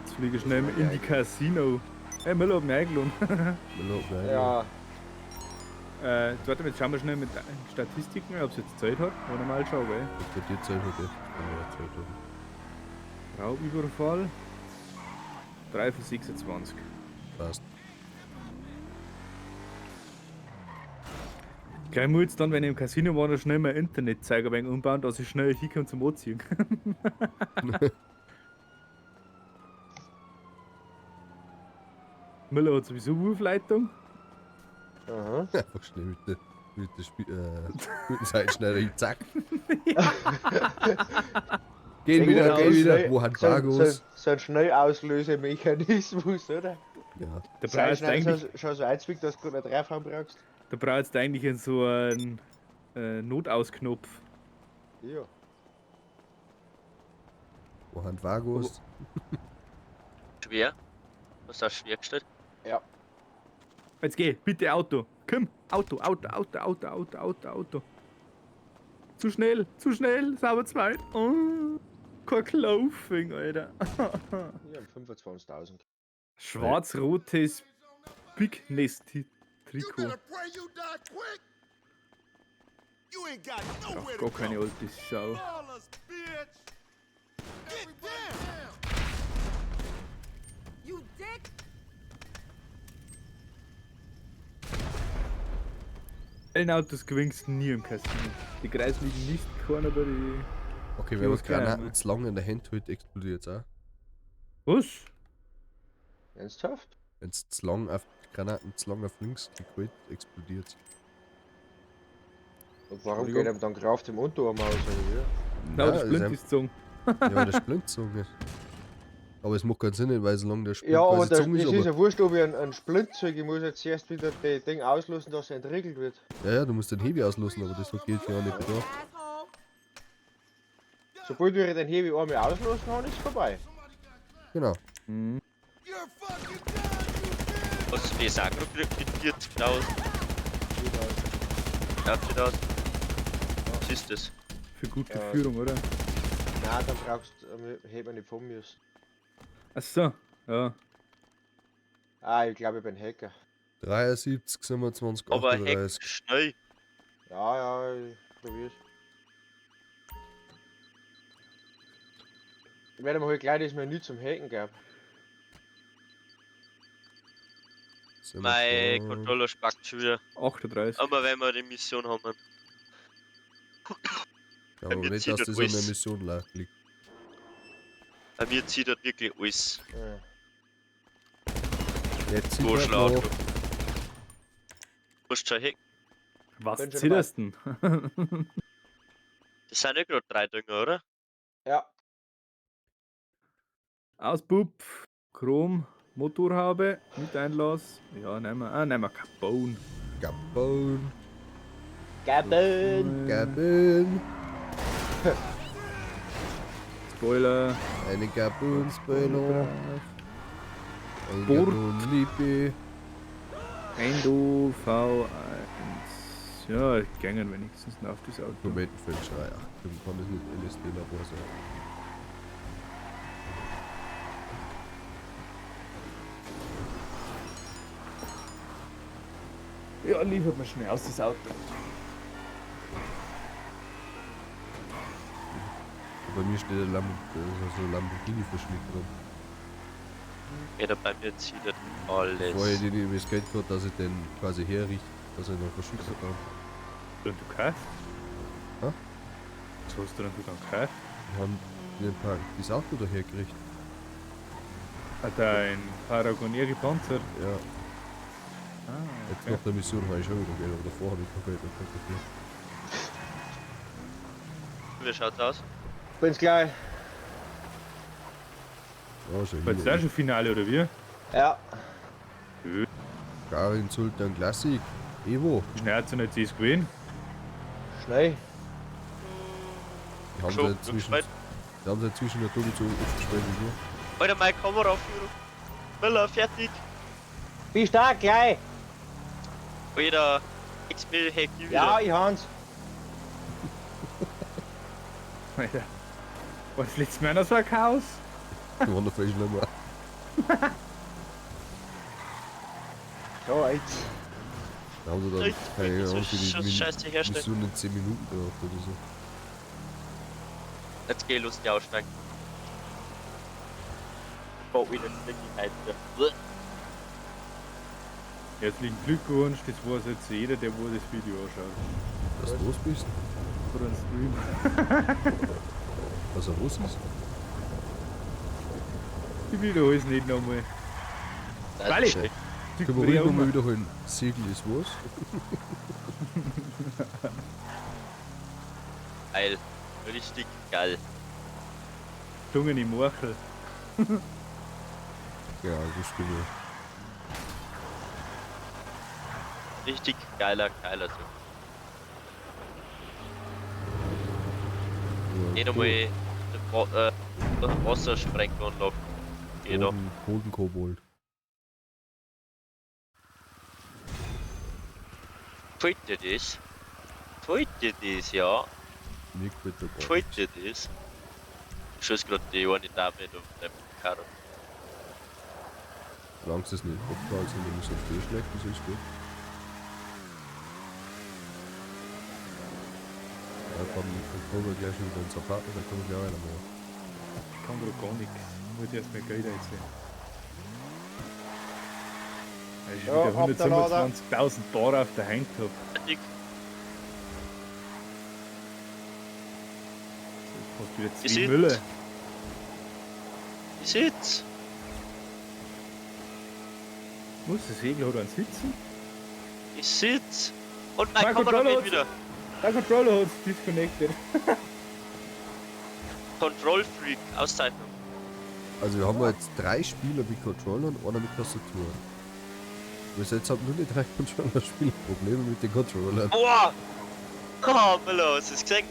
Jetzt fliege ich schnell in die Casino. Hey, Müller hat mich eingeladen. Müller hat mich Ja, Warte, jetzt schauen wir schnell mit Statistiken, ob es jetzt Zeit hat. Oder mal schauen, gell? Ob der die Zeit hat, ja. Kann man ja Zeit haben. Raubüberfall. 3 von 26. Passt. Gleich muss jetzt dann, wenn ich im Casino war, noch schnell mein Internetzeiger ein wenig umbauen, dass ich schnell hinkomme zum Anziehen. Müller hat sowieso Wurfleitung. aha. Einfach schnell mit der, mit der mit dem Seitenschneider hin, zack. Gehen wieder, gehen wieder. Wo hat Vagos? So ein Schnellauslösemechanismus, oder? Ja. Da brauchst du eigentlich, Schon so einzwickt, dass du nicht reinfahren brauchst. da brauchst du eigentlich so einen Notausknopf. Ja. Wo hat Vagos? Schwer. Was hast du schwer gestellt? Ja. Jetzt geh, bitte Auto. Komm, Auto, Auto, Auto, Auto, Auto, Auto, Auto. Zu schnell, sauber zwei. Oh, kein Clothing, Alter. Ich hab 25.000. Schwarz-rotes Big Nest Trikot. Ach, gar keine alte Sau. You dick! Allen Autos gewinnst du nie im Casino. Die Kreis liegen nicht keiner bei die. Okay, wenn man was klein, Granaten ne? zu lange in der Hand hält, explodiert es auch. Was? Ernsthaft? Wenn es zu lang auf Granaten zu lang auf links gekriegt, explodiert es. Und warum geht ihm dann Kraft im Unterarm aus, oder wie? Nein, das ist Splint ist gezogen. Ja, weil der Splint gezogen ist. Aber es macht keinen Sinn, weil solange der Splint Ja, aber quasi das, gezogen das ist, ist aber, ja wurscht, ob ich einen Splint zeige. Ich muss jetzt erst wieder das Ding auslösen, dass er entriegelt wird. ja, ja, du musst den Hebi auslösen, aber das geht ja nicht bedacht. Sobald wir den Hebi einmal auslösen haben, ist es vorbei. Genau. Hast du das auch gekriegt mit 40.000? Ja, 40.000. Was ist das? Für gute Ja. Führung, oder? Nein, dann brauchst du, hätte man nicht von müssen. Ach so, ja. Ah, ich glaube, ich bin Hacker. 73, 27, Aber Hack 38. schnell. Ja, ja, ich probier's. Ich werde mir halt gleich das Menü zum Hacken gab. Mein Controller spackt schon wieder. 38. Aber wenn wir die Mission haben. Ja, aber Bei mir nicht, zieht dass das das an der alles. Mission liegt. Bei mir zieht das wirklich alles. Ja. Jetzt So sind wir schlau. noch. Musst schon hacken. Was Bin schon zitterst denn? Das sind ja gerade 3 Dinger, oder? Ja. Auspuff, Chrom, Motorhaube, mit Einlass. Ja, nehmen wir. Ah, nehmen wir Carbon. Gabon. Gabon! Gabon. Spoiler. Eine Gabon-Spoiler. Ein Bord. Gabon-Liebe. Endo V1. Ja, gängen wenigstens noch auf das Auto. Dokumentenfälscherei. Ach, kann das nicht LSD-Labor sein. Ja, liefert mir schnell aus das Auto. Bei mir steht ein so ein Lamborghini-Verschnitt drin. Jeder bei mir zieht das alles. Vorher hätte ich nämlich das Geld gehabt, dass ich den quasi herrichte, dass ich noch verschicken kann. Und du gekauft? Hä? Was hast du denn du dann gekauft? Wir haben den Park das Auto da hergerichtet. Ah, dein Paragon gepanzert. Ja. Ah, Jetzt okay. nach der Mission habe ich schon wieder Geld, aber davor habe ich kein Geld mehr gehabt dafür. Wie schaut's aus? Bin's gleich. Ja, schon War jetzt auch schon Finale oder wie? Ja. Karin Sultan Classic. Evo. Schnell hat's ja nicht das gewesen. Schnell. Die haben Schon sie inzwischen, gespielt. die haben sie inzwischen ja doppelt so oft gespielt wie wir. Alter, meine Kameraführung. Miller, fertig. Bist da gleich. Alter, X-Mil hack ich wieder. Ja, ich hans. Alter. War das letzte Mal noch so ein Chaos? Die waren noch viel schlimmer. So, jetzt. Da haben sie dann, Richtig, keine so Ahnung, für die Scheiße herstellen. Mission in 10 Minuten gemacht oder so. Jetzt geh ich los, die aussteigen. Boah, wieder wirklich heute. Herzlichen Glückwunsch, das weiß jetzt jeder, der wo das Video anschaut. Dass du los bist? Oder ein Stream. Was er los ist? Ich wiederhole es nicht nochmal. Das ist schlecht. Können wir ruhig nochmal wiederholen. Segel ist was? Geil. Richtig geil. Zungen im Morchel. Ja, das spielen wir. Richtig geiler, geiler Zug. Ja, Nicht einmal der Wassersprenganlage. Geht da. Golden Kobold. Gefällt dir das? Gefällt dir das, ja? Mir gefällt der gar Gefällt nichts. dir das? Ich schuss grad die eine Dame da auf dem Karren. Solange es nicht abgehalten sind, wenn es nicht schlecht ist, ist gut. Da kommen wir gleich schon wieder ins Apartment, da können wir gleich weitermachen. Ich kann grad gar nichts. Ich muss erst mal Geld einziehen. Da ist Ja, wieder ab der Lader. 125.000 Bar auf der Hand gehabt. Fertig. Das kostet wieder Ist 2 it? Mülle. Ich sitz. Muss das Segel hat einen Sitzen? Ich sitz. Und mein Mein Kamera Controller geht hat's- wieder. Der Controller hat's disconnected. Control Freak, Auszeichnung. Also wir haben jetzt 3 Spieler mit Controller und einer mit Tastatur. Bis jetzt haben nur die 3 Controller-Spieler Probleme mit den Controllern. Boah! Oh, Miller, hast du es gesehen?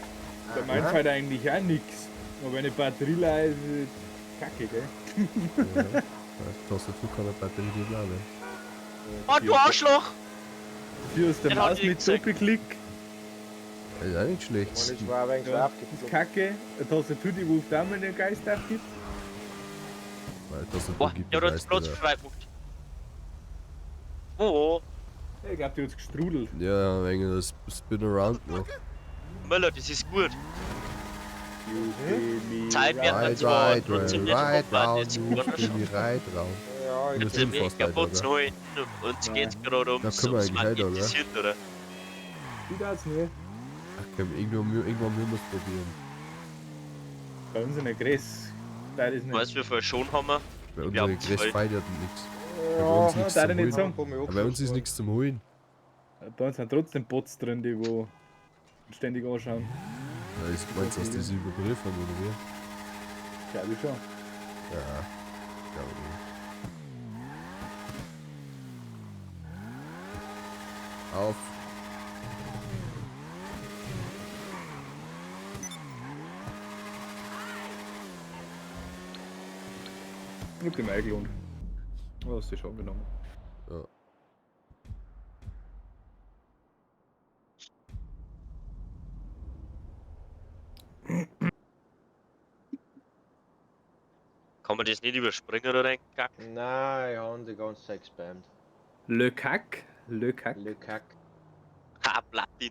Bei meinem Fall eigentlich auch nix. Aber eine Batterie leer ist kacke, gell? Ja, ja. Tastatur kann eine Batterie nicht laden. Oh, du Arschloch! Dafür ist der Den hab Maus ich mit gesagt. Doppelklick. Das ist auch nicht schlecht. Und ich war ein wenig Ja, so ist aufgeflogen. kacke. Eine Tastatur, die wo auf einmal den Geist aufgibt. Weil Tastatur Boah, gibt der den hat uns Geist Platz wieder. frei gemacht. Oh, Ich glaub, die hat's gestrudelt. Ja, ein wenig das Spin Around noch. Müller, das ist gut. You spin me Zeit wird round. man Right, zwar right, trotzdem right, nicht right, hochfahren, round, jetzt you gewonnen spin schon. me right round. Ja, ich Wir Jetzt sind sind wir fast weiter, kaputt gell? neu. Uns Nein. geht's gerade Da können wir ums eigentlich weiter, gell? Magnetisieren, oder? Die darf's nicht. Ach komm, irgendwann müssen wir's probieren. Bei uns in der Gräs. Da ist nicht. Weißt du, wie viel schon haben wir? Bei Wir unsere haben Gräs zwei. feiert nichts. Bei Ja, uns nichts darf zum ich nicht Holen. sagen. Aber bei uns ist nichts zum Holen. Bei uns sind trotzdem Bots drin, die wo ständig anschauen. Ja, ist, meinst du, dass die sich überprüfen haben, oder wie? Glaube ich schon. Ja, glaube ich nicht. Auf. Ich hab den eingelohnt. Oh, hast du schon genommen. Ja. Kann man das nicht überspringen oder ein Kack? Nein, ich hab die ganze Zeit gespammt. Le Kack. Le Kack. Le Kack. Ha, Platin.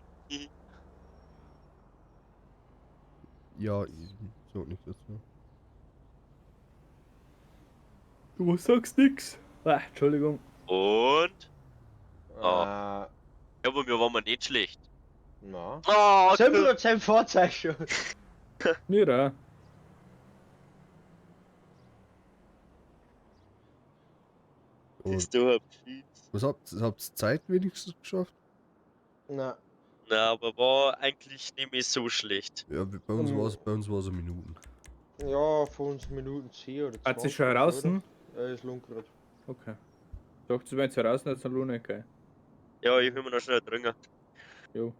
Ja, ich sag nichts dazu. Du sagst nix. Ah, Entschuldigung. Und? Ah. Ja, aber wir waren wir nicht schlecht. Na. Oh, 7% Fahrzeug schon. Mir auch. Und Ist du hab. was habt ihr Zeit wenigstens geschafft? Na. Na, aber war eigentlich nicht mehr so schlecht. Ja, bei uns war's, bei uns war's Minuten. Ja, von uns Minuten 10 oder 20. Hat sie schon draußen? Ja, ist lang grad. Okay. Sagt sie, wenn sie raus, dann ist es nicht geil. Ja, ich will mir noch schnell trinken. Jo.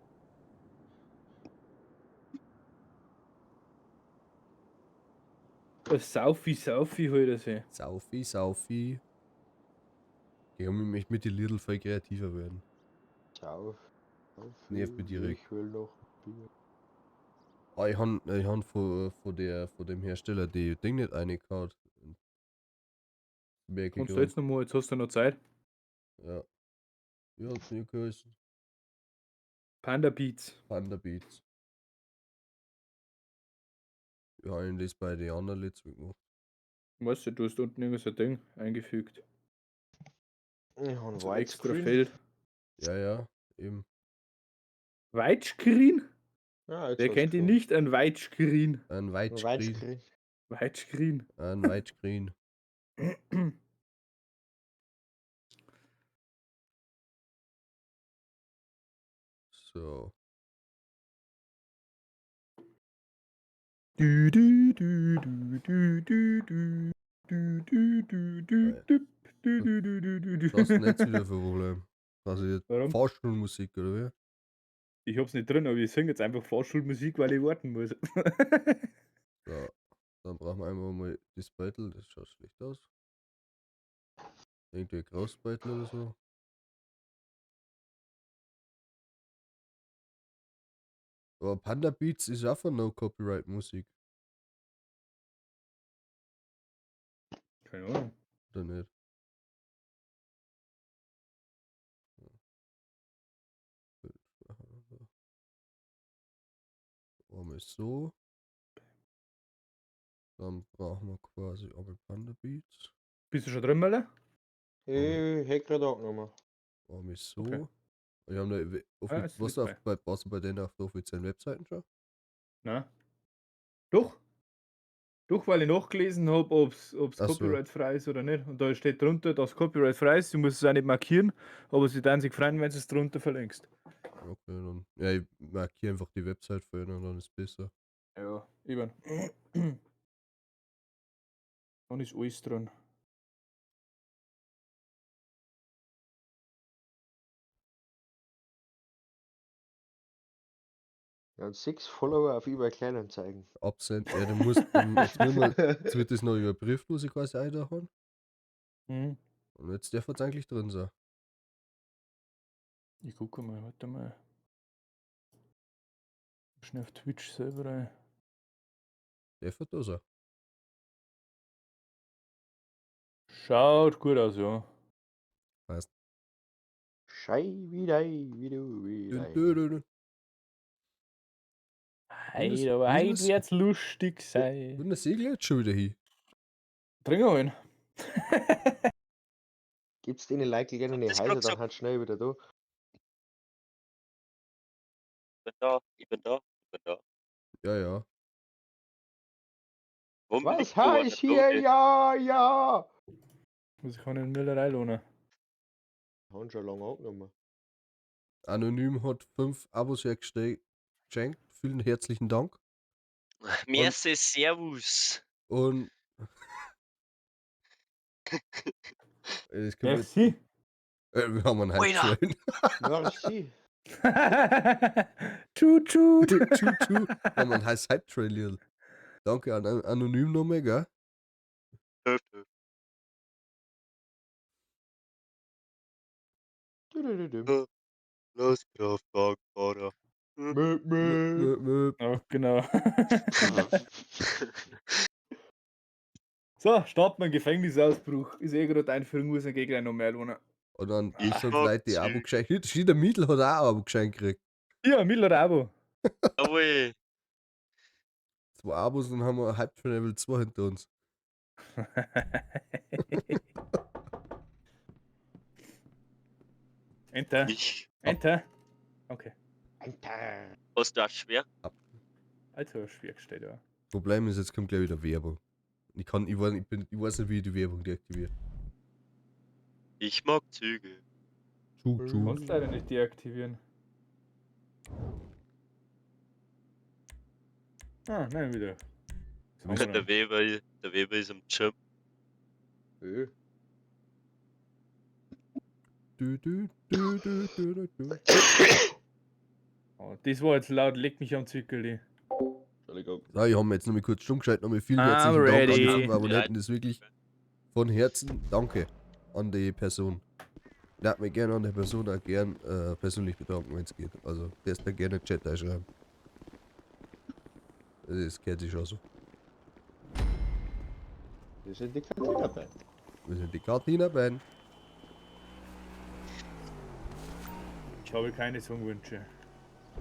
Saufi, Saufi halt das ey. Saufi, Saufi. Ich möchte mit den Lidl voll kreativer werden. Sauf. Saufi, Nervt mich direkt. Ich will noch ein Bier. Ah, ich han von dem Hersteller die Ding nicht reingehauen. Merke Kannst du jetzt noch mal, jetzt hast du noch Zeit. Ja. Ja, hat's nicht geheißen. Panda Beats. Panda Beats. Ja, ich das bei den anderen letztes gemacht. Weißt du, du hast unten irgend so ein Ding eingefügt. Ich hab ein So extra Widescreen. Feld. Ja, ja, eben. Widescreen? Ja, jetzt Wer hat's kennt ihn schon. nicht? Ein Widescreen. Ein Ein Widescreen. Widescreen. Widescreen. Ein Widescreen. So. Du, du, du, du, du, du, du. Du, du, du, du, Ja. du, du, du, du, du, du, du. Was ist denn jetzt wieder für ein Problem? Also jetzt Warum? Fahrstuhlmusik oder wie? Ich hab's nicht drin, aber ich singe jetzt einfach Fahrschulmusik, weil ich warten muss. So. Dann brauchen wir einmal mal das Beutel, das schaut schlecht aus. Irgendwie ein Großbeutel oder so. Aber Panda Beats ist auch von No Copyright Musik, Keine Ahnung. oder nicht? Einmal so. Dann brauchen wir quasi einmal Panda Beats. Bist du schon drin, Möller? Ich hätte gerade angenommen. Einmal so. Okay. Ich hab da, Ah, ist was nicht auf, bei, warst du bei denen auf der offiziellen Webseiten schon? Nein. Doch. Doch, weil ich nachgelesen habe, ob es Ach so. copyright-frei ist oder nicht. Und da steht drunter, dass Copyright frei ist. Du musst es auch nicht markieren, aber sie dann sich freuen, wenn du es drunter verlinkst. Okay, dann. Ja, ich markiere einfach die Website für ihn und dann ist es besser. Ja, eben. Dann ist alles drin. Ja, und 6 Follower auf eBay Kleinanzeigen. Absend. Ja, du musst. Jetzt, müssen wir, jetzt wird das noch überprüft, was ich quasi einhauen. Mhm. Und jetzt darf es eigentlich drin sein. Ich gucke mal, warte mal. Schnell auf Twitch selber rein. Darf er da sein. Schaut gut aus, ja. Passt. Schei, wie dei, wie du, wie Dün, dei. dün, dün, dün. Heid, aber Wie heute das- wird's lustig sein. Wo denn der Segler jetzt schon wieder hin? Trink holen. Gibt's denen Like gerne in die Das grad Häuser, dann gesagt. hat schnell wieder da. Ich bin da, ich bin da, ich bin da. Ja, ja. Warum Was liegt da heißt einer hier? tot? Ja, ja! Muss ich einen Müller reinlohnen. Haben schon lange angenommen. Anonym hat 5 Abos hergeschenkt. Vielen herzlichen Dank. Merci, Servus. Und. Das können wir, Merci. wir haben einen Alter. Hype-Train. Merci. Tschu, tschu. Tschu, tschu. Wir haben einen heiß Hype-Train, Lidl. Danke an Anonym nochmal, gell? Du, du, du, du. Los, Kraftwagenfahrer. Möp, möp. Möp, möp. Ja, genau. So, starten wir einen Gefängnisausbruch. Ist eh gerade Einführung, muss ich eh gleich noch mehr lohnen. Und dann Ich fünf mag Leute, die sie. Abo geschenkt. Schied, der Mietl hat auch ein Abo geschenkt gekriegt. Ja, Miller Abo. Jawohl. 2 Abos, dann haben wir Hype Train Level 2 hinter uns. Enter. Ich. Enter. Okay. Alter. Hast du auch schwer? Also schwer gestellt, ja. Problem ist, jetzt kommt gleich wieder Werbung. Ich kann, ich weiß, ich bin, ich weiß nicht, wie ich die Werbung deaktiviere. Ich mag Züge. Tschu, tschu. Kannst leider nicht deaktivieren. Ah, nein, wieder. Was haben wir Der denn? Weber ist am Gym. Ö. Du, du, du, du, du, du, du. Oh, das war jetzt laut, leck mich am Zückerli. Entschuldigung. So, ich habe mir jetzt nochmal kurz stumm geschaltet. Nochmal vielen I'm herzlichen Dank an die ready. 5 Abonnenten. Das ist wirklich von Herzen danke an die Person. Ich darf mich gerne an der Person auch gern persönlich bedanken, wenn es geht. Also, der ist da gerne in den Chat einschreiben. Das gehört sich schon so. Wir sind die Cantina-Band. Wir sind die Cantina Band. Ich habe keine Songwünsche.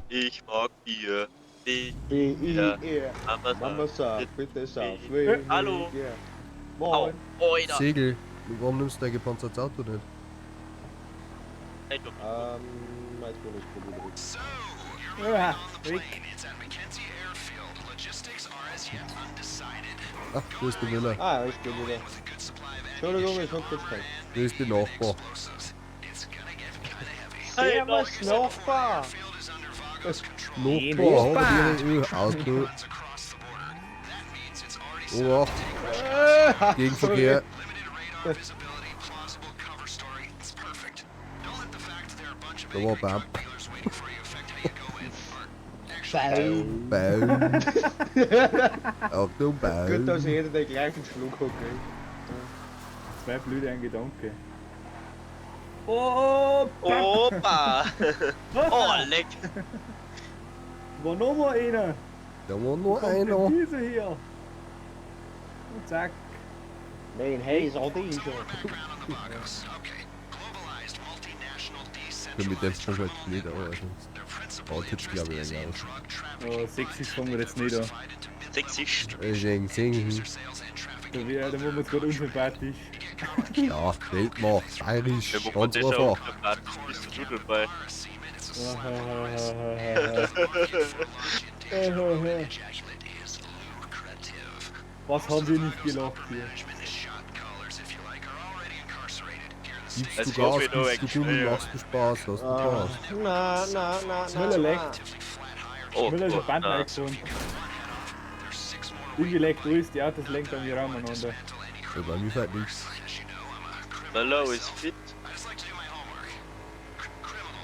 Ich mag Bier. B. B, I, Ja. E. Mama Mama sagt. sagt, bitte sauf. Hallo. Ja. Au, Moin. Alter. Segel, warum nimmst du dein gepanzertes Auto nicht? Nein, doch. Jetzt bin ich wieder. Ah, weg. Ach, da ist der Miller. Ah, ich bin wieder. Entschuldigung, ich hab jetzt keinen. Da ist der Nachbar. Servus, Nachbar! Nachbar hat ihr Auto. Obacht. Gegenverkehr. Da war Bam. Baum. Baum. Achtung, Baum. Gut, dass jeder den gleichen Schluck hat, gell? Zwei blöde, ein Gedanke. Oh, Opa! Oh, leck! War noch mal einer. Da war nur Kommt denn einer. Diese hier. Und zack. Nein, hey, ist auch die schon. Ich bin mit dem Sprung halt nicht, aber sonst. Oh, Tipp glaube ich eigentlich aus. Oh, sächsisch fangen wir jetzt nicht an. Sächsisch. Sing, sing. Da waren wir uns gerade unsympathisch. Ja, Weltmacht, bayerisch, Wir machen ganz das auch einfach. sympathisch, bist du dabei. Was haben wir nicht gelacht hier? Gibst Also du Gas, ich hab ihn noch gibst du Gummi, eigentlich- machst du Spaß, hast du Spaß. Na, na, na, na. Müller leckt. Oh, Müller ist oh, ein Band nein. eingefahren. Irgendwie leckt alles, die Autos lenken an die Raum aneinander. Ja, bei mir fällt nichts. Müller ist fit.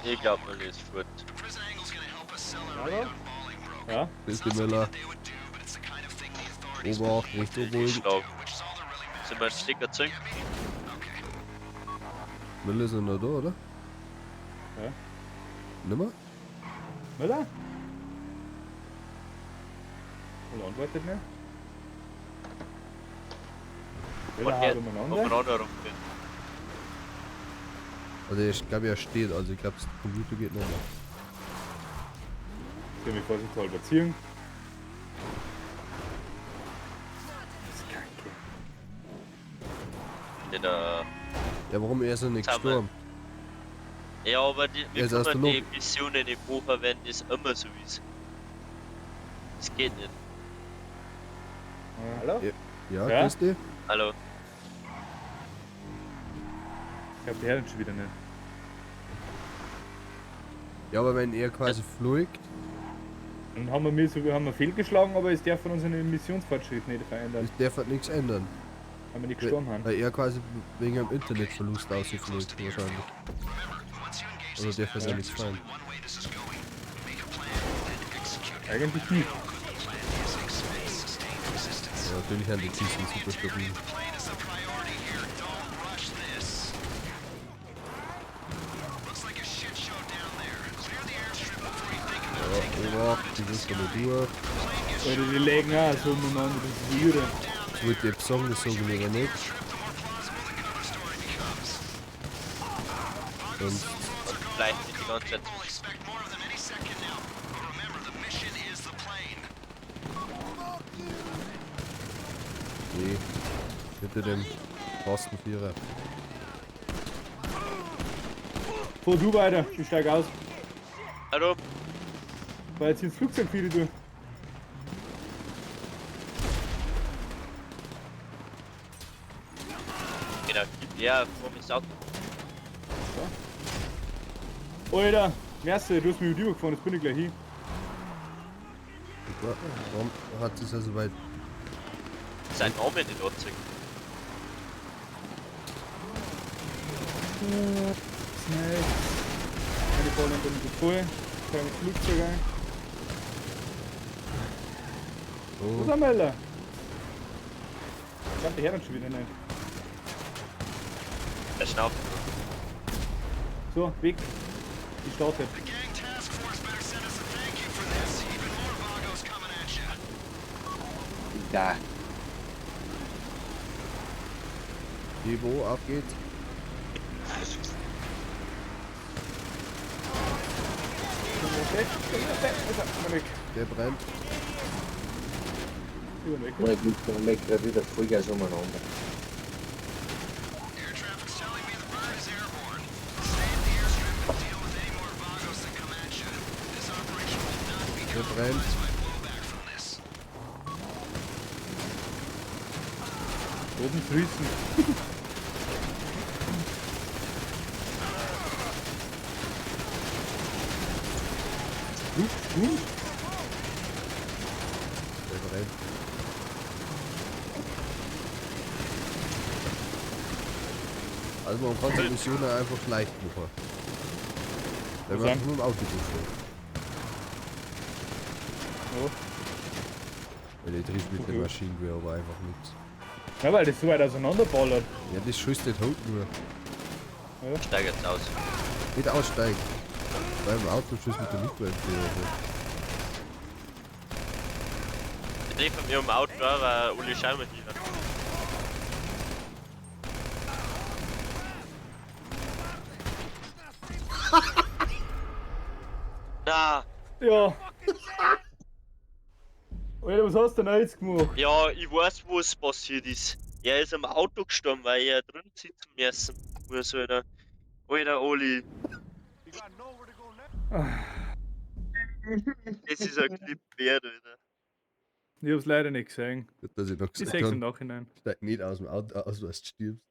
Ich glaub, Müller ist fit. Hallo? Ja? Das ist der Müller. Obacht, recht oben. Schlag. Sind wir einen Stecker zünden? Müller ist ja noch da, oder? Ja. Nimmer? Müller? Müller antwortet nicht. Müller Und haut jetzt umeinander. umeinander rumgehen. Also ich glaube, er steht, also ich glaube, der Computer geht nochmal. Ich will mich vorsichtshalber ziehen. Das ist kacke. Den, Ja, warum er ist er nicht Zusammen. gestorben? ja, aber die, Er wir ist aus können der die Missionen nicht machen, wenn das immer so ist. Das geht nicht. Hallo? Ja, Ja? grüß dich. Hallo. Ich glaube, der hört uns schon wieder nicht. Ja, aber wenn er quasi fliegt, Dann haben wir mir so, haben wir fehlgeschlagen, aber es darf von unseren Missionsfortschritt nicht verändern, das darf halt nichts ändern. weil wir nicht gestorben haben. Weil er quasi wegen einem Internetverlust rausgeflogen wahrscheinlich. Also darf er ja nichts fallen. Eigentlich nicht. Ja, natürlich haben die Kisten super stabil. Ja, Obacht, die sind da durch. Alter, die legen auch so umeinander, das ist irre. Ich wollte jetzt sagen, das sage ich lieber nicht. Und Und vielleicht nicht die ganze Zeit. nee. Hinter dem Kastenvierer. Fahr du weiter, ich steig aus. Hallo? Weil jetzt ins Flugzeug viele du. Genau, ja, vor mir das Auto. Alter, merci, du hast mich übergefahren, jetzt bin ich gleich hin. Super. Warum hat es ja soweit? Sein Name nicht angezeigt. Snacks. Meine Ballen dann wieder voll. Kein Flugzeug ein. Wo Oh, sind wir, Alter? Ich glaub, die hören schon wieder nicht. Er schnauft. So, weg. Ich starte. Da. Ivo, auf geht's. Der brennt. Ich bin weg. Ohne Glück, dann merkt gerade wieder Vollgas umeinander. Der brennt. Oben grüßen. Gut, gut. Der brennt. Also man kann die Mission einfach leicht machen. Wenn man einfach nur im Auto durchfährt. Ja. Weil der trifft mit dem Okay. Maschinengewehr aber einfach nichts. Ja, weil das so weit auseinanderballert. Ja, das schießt nicht hoch nur. Steig jetzt aus. Nicht aussteigen. Beim Auto schießt mit der Mietwagenführer. Ich treffe mich im Auto, aber Uli schauen wir hier. Na, Ja. Alter, was hast du denn jetzt gemacht? ja, ich weiß, was passiert ist. Er ist am Auto gestorben, weil er drin sitzen müssen. Muss, Alter. Alter, Oli. Das ist ein Clip wert, Alter. Ich hab's leider nicht gesehen. Gut, dass ich noch Ich gesagt seh's im habe, Nachhinein. steig nicht aus dem Auto aus, was du stirbst.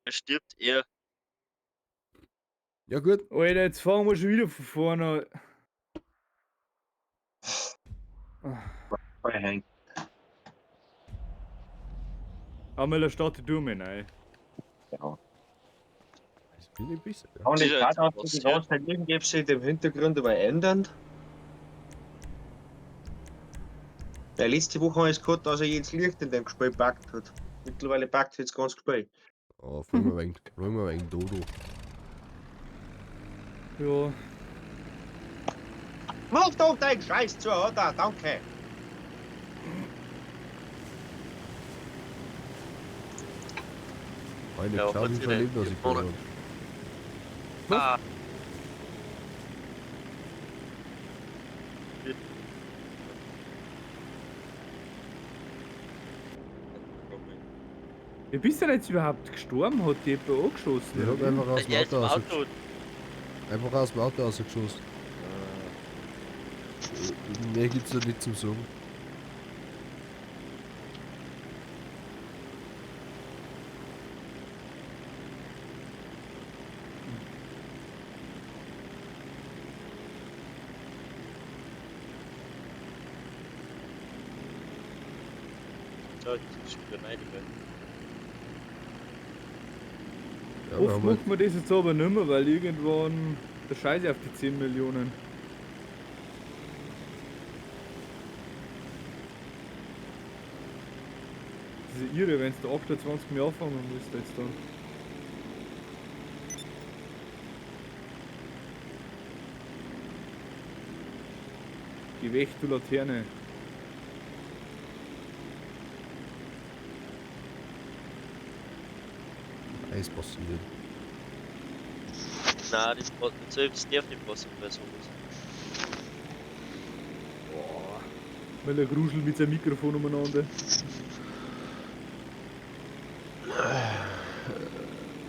Er stirbt eher. Ja gut, Alter, jetzt fahren wir schon wieder von vorne. Hängt. Amela, starte du mir rein. Ja. das bin ich besser. Ja. Kann ich Sicher, gerade auch jetzt die passiert. ganze Zeit irgendwas in dem Hintergrund aber ändern? Ja, letzte Woche habe ich es gehabt, dass er jedes Licht in dem Spiel packt hat. Mittlerweile packt jetzt ganz Spiel. Oh, fragen wir wegen, fragen wir wegen Dodo. Ja. Mach doch deinen Scheiß zu, oder? Danke. Meine, Ja, schau, was wie ist viel denn? Leben das ich verloren. Ah. Wie bist du denn jetzt überhaupt gestorben? Hat die jemand angeschossen? Der hat oder wie? einfach aus dem Er ist Auto im rausgeschossen. Auto. Einfach aus dem Auto rausgeschossen. Mehr gibt's da nicht zum Sagen. So, jetzt ist schon wieder rein, gell. Ja, wir Oft haben halt, macht man das jetzt aber nicht mehr, weil irgendwann der Scheiße auf die 10 Millionen. Das ist ja irre, wenn du 28 mehr anfangen musst jetzt dann. Geh weg, du Laterne. Eis passiert. Nein, das selbst darf nicht passieren bei sowas. Weil er gruselt mit seinem Mikrofon umeinander.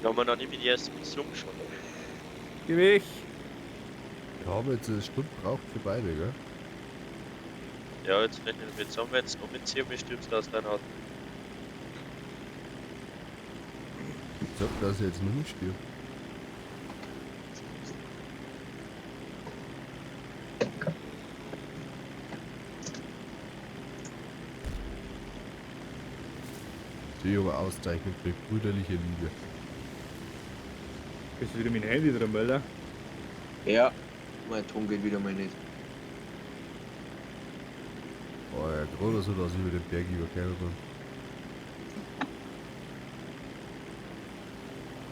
Da haben wir noch nicht mit der ersten Mission schon. Geh weg. Wir haben jetzt eine Stunde gebraucht für beide, gell? Ja, jetzt rechnen wir zusammen, wenn du noch mitziehen, und stirbst du aus deinem Auto. Ich sag, dass ich jetzt nicht mehr stirb. Die aber auszeichnet für brüderliche Liebe. Bist du wieder mit dem Handy drin, Alter? Ja, mein Ton geht wieder mal nicht. Oh ja, gerade so, dass ich über den Berg übergekommen bin.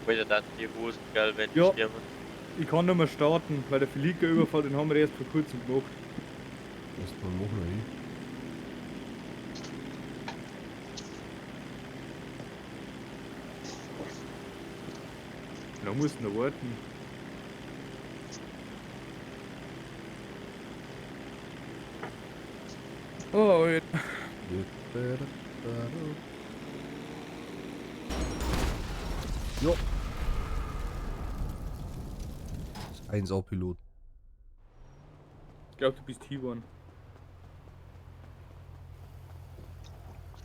Alter, dann die Hosen geil, wenn die Ja. sterben. Ich kann nicht mehr starten, weil der Fliegerüberfall, den haben wir erst vor kurzem gemacht. Was man machen wir Da musst du noch warten. Oh, Alter. Jo. Das ist 1A-Pilot. Ich glaube, du bist T1.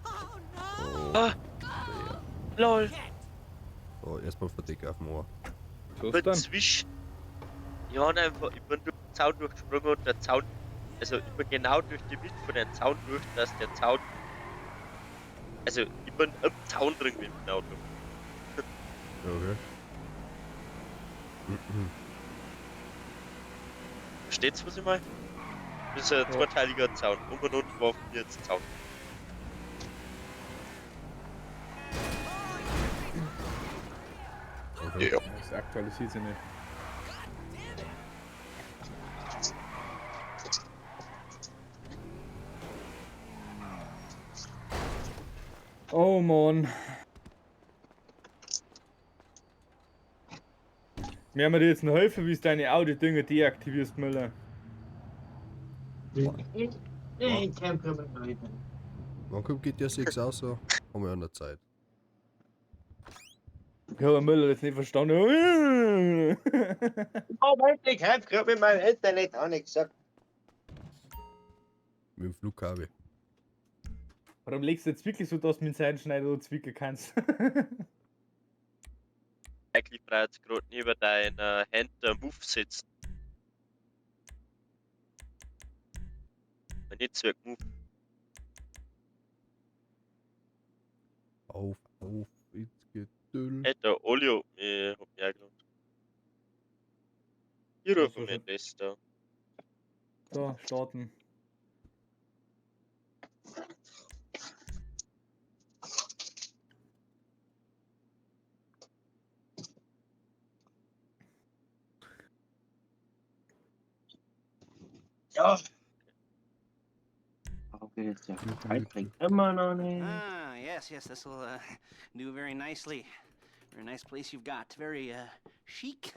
Oh. Ah. LOL. So, erstmal Verdeck auf dem Ohr. Was Ich bin dann? zwischen. Ich hab einfach, ich bin durch den Zaun durchgesprungen und der Zaun. Also ich bin genau durch die Mitte von dem Zaun durch, dass der Zaun. Also ich bin im Zaun drin mit dem Auto. Okay. Versteht's, was ich meine? Das ist ein Ja. zweiteiliger Zaun. Oben und unten war von mir jetzt Zaun. Okay. Ja. Das aktualisiert sich nicht. Oh Mann. Wir haben dir jetzt noch helfen, wie du deine Audi-Dinger deaktivierst, Müller. Nee, kein Problem. Wann kommt GTA 6 raus? So? Haben wir ja noch Zeit. Ich habe Müller jetzt nicht verstanden. Oh, ich hab grad mit meinem Internet auch nicht gesagt. Mit dem Flugkabel. Warum legst du jetzt wirklich so, dass du mit seinen Schneider zwicken kannst? Eigentlich brauchst du gerade neben deiner Hand einen Move setzen. Ein Netzwerk-Move. Auf, auf, ins Gedüll. Hey, der Olio hat mich eingeladen. Ich rufe Was mir das da. So, starten. Ja. Warum geht jetzt der Kaltring immer noch nicht? Ah, yes, yes, this will do very nicely. Very nice place you've got. Very chic.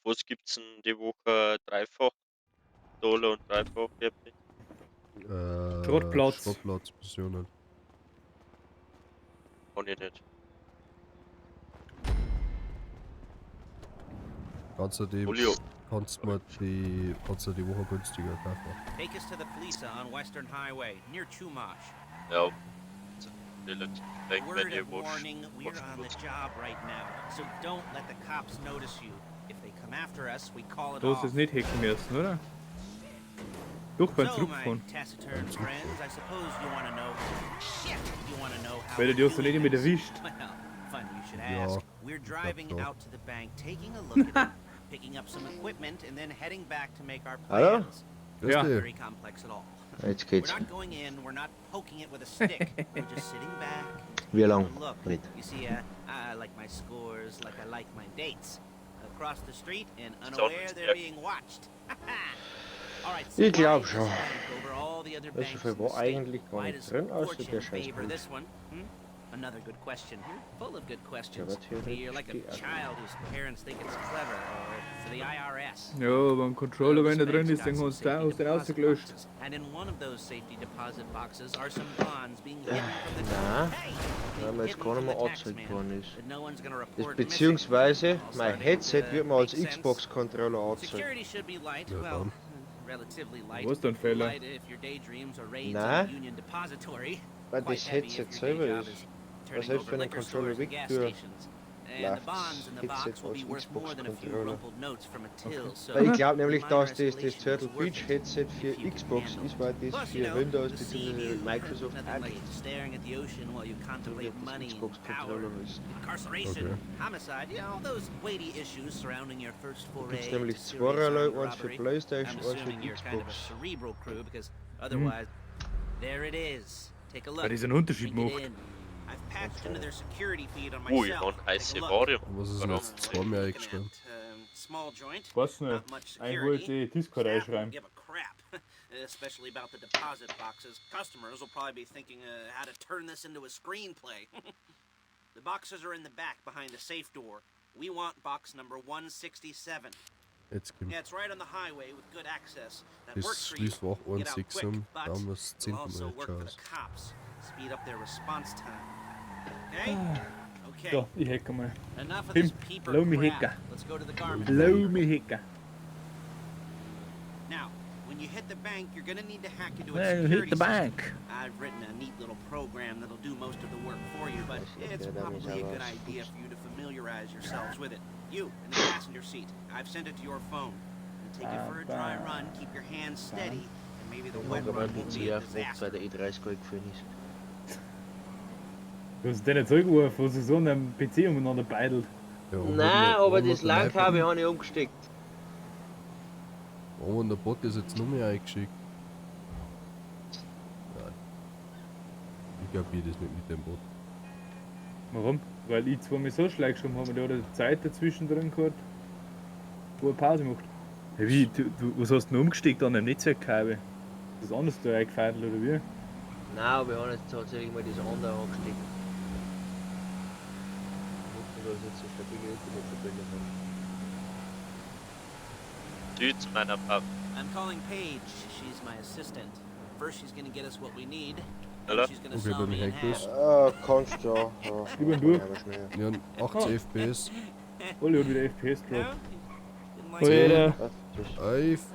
Was gibt's denn die Woche dreifach? Dollar und dreifach, Happy. Schrottplatz. Schrottplatz, Missionen. Kann ich nicht. Kannst du die, Olio. kannst mal die, kannst du die Woche günstiger kaufen. Take us to the police on Western Highway near Chumash. Ja. Relativ streng, wenn Word ihr of was. warning, we're on the was- job right now, so don't let the cops notice you. If they come after us, we call it Du hast off. es nicht hacken müssen, oder? Doch, beim So, my Zurückfahren. taciturn friends, I suppose you want to know. Shit, you want to know how. Weil we're die hast du doing nicht immer this. erwischt. Well, funny you should Ja, ask. We're driving schon. out to the bank, taking a look at it, picking up some equipment, and then heading back to make our Hallo? plans. Grüß Ja. dich. Very complex at all. Jetzt We're geht's. not going in, we're not poking it with a stick. We're just sitting back. Wie lang? taking a Look. Nicht. You see, I like my scores like I like my dates. Across the street and Sounds unaware they're like- being watched. All right, so Ich glaub why schon. this bank over all the other So banks viel in the war state? eigentlich gar Why nicht does drin, außer der fortune scheiß favor Blut. this one? Hmm? Another good question. You're full of good questions. Ja, aber You're like a theoretisch die child whose parents think it's clever, or for the IRS. Ja, aber ein Controller, wenn This der drin bank's ist, dann got some hast du safety hast den deposit ausgelöscht. boxes, And in one of those safety deposit boxes are some bonds being hidden from the Nein, Hey! weil Being mir jetzt hidden gar from nicht mehr the tax angezeigt man worden ist. that no one's gonna Das report missing. beziehungsweise All mein starting to Headset wird mir als make sense. Xbox-Controller angezeigt. Security should be light. Ja, Well, dann. relatively light. Was denn Fehler? Light if your daydreams are raids on Nein. the Union Depository. Weil Quite das heavy if Headset your day selber job ist. is turning selbst over wenn ein liquor Controller stores and gas weg tue, stations. And the bonds in the läuft's box Headset will be als worth more than a few Xbox-Controller. rumpled notes from a till, so Weil ich glaube nämlich, minor dass das escalation is Turtle worth Beach it Headset if für you can Xbox handle ist, weil it. das Plus, you für know, Windows the sea bzw. view, Microsoft nothing auch like geht. staring at the ocean while you Darum contemplate wird das money and power. Xbox-Controller heißen. Incarceration, Okay. homicide, you know, all those weighty issues surrounding your first Da foray gibt's into nämlich serious zweierlei, armed eins für robbery. I'm Playstation, eins für assuming you're kind of a Xbox. cerebral crew because otherwise, there it is. Take a look. Weil das einen Unterschied Drink it macht. in. I've patched into their security feed on Ui, myself. und heiße Take a look. Ware. Was ist denn jetzt zweimal Looking eingestellt? at, small joint, Weiß nicht. not much Ich security. wollte eh Discord Staff won't einschreiben. give a crap, especially about the deposit boxes. Customers will probably be thinking how to turn this into a screenplay. The boxes are in the back behind the safe door. We want box number 167. Jetzt kommt Yeah, it's right on the highway with good access. That das works for you. Schließfach Get out 1,6 quick, um, but dann was it'll 10. also Mal work for the Chance. cops. Speed up their response time. Okay? Okay. Da, ich hacke mal. Enough of Tim, this peeper lass mich crap. hacken. Let's go to the garment. Lass mich hacken. Now, when you hit the bank, you're gonna need to hack into its Hey, security hit the system. bank. I've written a neat little program that'll do most of the work for you, but Yes, it's yeah, that means probably a I good was- idea for you to familiarize yourselves with it. You, in the passenger seat. I've sent it to your phone. You take it for a dry run, keep your hands steady, and maybe the Ich wet habe run meinen won't PC be a aufgemacht, weil disaster. der E30 gefallen ist. Du hast den zurückgeworfen, was du so an deinem PC umeinander beidelt. Ja, warum Nein, hat der- aber warum das hat der LAN-Kabel habe ich umgesteckt. Warum hat der Bot das jetzt noch mehr eingeschickt? Nein. Ich kapier das nicht mit dem Bot. Warum? Weil ich zweimal so schlecht geschrieben habe, der hat eine Zeit dazwischen drin gehabt, wo er Pause macht. Hey, wie, du, was hast du denn umgesteckt an dem Netzwerkkabel? Das anders da eingefeidelt oder wie? Nein, aber ich habe jetzt tatsächlich mal das andere angesteckt. Hoffen, dass ich jetzt eine stabile Internetverbindung habe. Süd zu meiner Pub. I'm calling Paige. She's my assistant. First, she's gonna get us what we need. Then Hallo? she's gonna Okay, saw bei me mir in hängt half. das. Kannst du ja. Ja, Ich bin durch. aber schnell. Ja, 80 FPS. Olli hat wieder FPS No? Drop. You didn't like that? Alter. Was? Das, 11.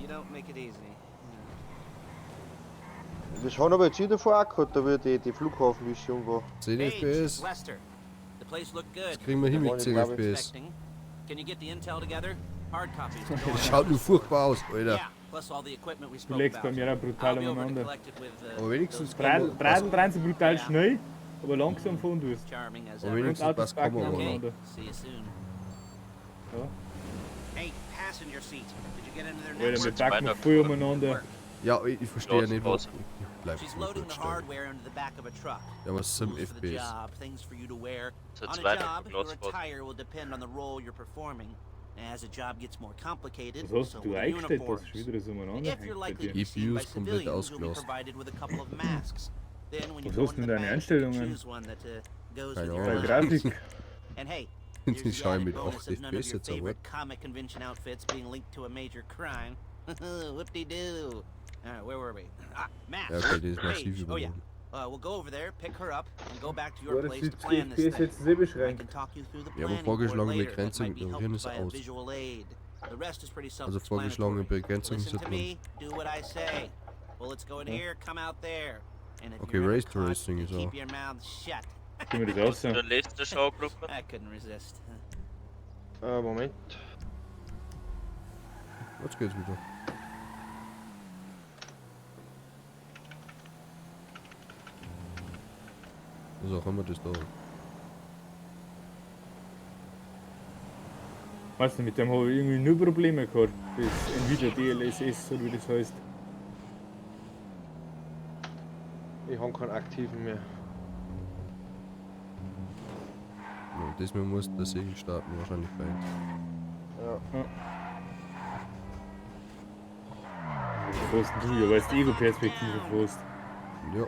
You don't make it easy. das haben aber jetzt ich davor auch gehabt, da wird die Flughafenmission war. 10 Paige, FPS. Lester. The place looked good. Das kriegen wir hin mit 10 Glaub ich. FPS. Expecting. Can you get the intel together? Hard copies. to go Das on. schaut nur furchtbar aus, Alter. Yeah, plus all the equipment we Du spoke legst bei about. mir auch brutal I'll be over to umeinander. collect it with, Aber wenigstens kann Bradl, man, Bradl drehen sie brutal Ja. schnell, aber langsam fahren tust. Charming as Aber ever. Und wenigstens Autos passt kann backen man Okay, umeinander. see you soon. Ja. Hey, passenger seat. Did you get into their Alter, wir network? backen voll umeinander. Ja, ich verstehe ja nicht, warum. Ich bleib She's mal loading kurz the stehen. hardware into the back of a truck. Ja, aber 7 Tools for the FPS. job, things for you to wear. Zur On a zweiten job, your Glasfaser. attire will depend on the role you're performing. As a job gets more complicated, Was hast so du will the eingestellt, dass uniforms. schon wieder so umeinander If you're hängt bei likely dir? to be seen GPU by ist komplett civilians, you'll be ausgelost. provided with a couple of masks. Then when you Was go hast into denn the deine bank, Einstellungen? choose one that goes Keine with your Ahnung. Bei eyes. Grafik. And hey, Jetzt there's the schau ich added mit bonus 8 of none of FPS your jetzt aber. favorite comic convention outfits being linked to a major crime. Whoop-de-doo. All right, where were we? Ah, masks. Ja, okay, das ist massiv Paige. Oh yeah. überladen. We'll go over there, pick her up, and go back to your War das place to 70 plan this FPS thing. jetzt eh I beschränkt? can talk you through the Ja, aber planning board vorgeschlagene later. That Begrenzung might be ignorieren helped ist by a aus. visual aid. The rest is pretty Also vorgeschlagene self-explanatory. Begrenzung ist Listen ja to drin. me, do what I say. Bullets go in here, come out there. And if Okay, you're ever Race caught, Racing you ist keep auch. your mouth shut. Können wir das aus? Dann letzte Schaugruppe. I couldn't resist. Moment. Jetzt geht's wieder. Was auch immer das da ist. Weißt du, mit dem habe ich irgendwie nur Probleme gehabt. Das Nvidia DLSS oder wie das heißt. Ich habe keinen aktiven mehr. Ja, diesmal muss der Segel starten, wahrscheinlich bei uns. Ja. Wo hast denn du? Ja, weil du Ego-Perspektive fährst. Ja.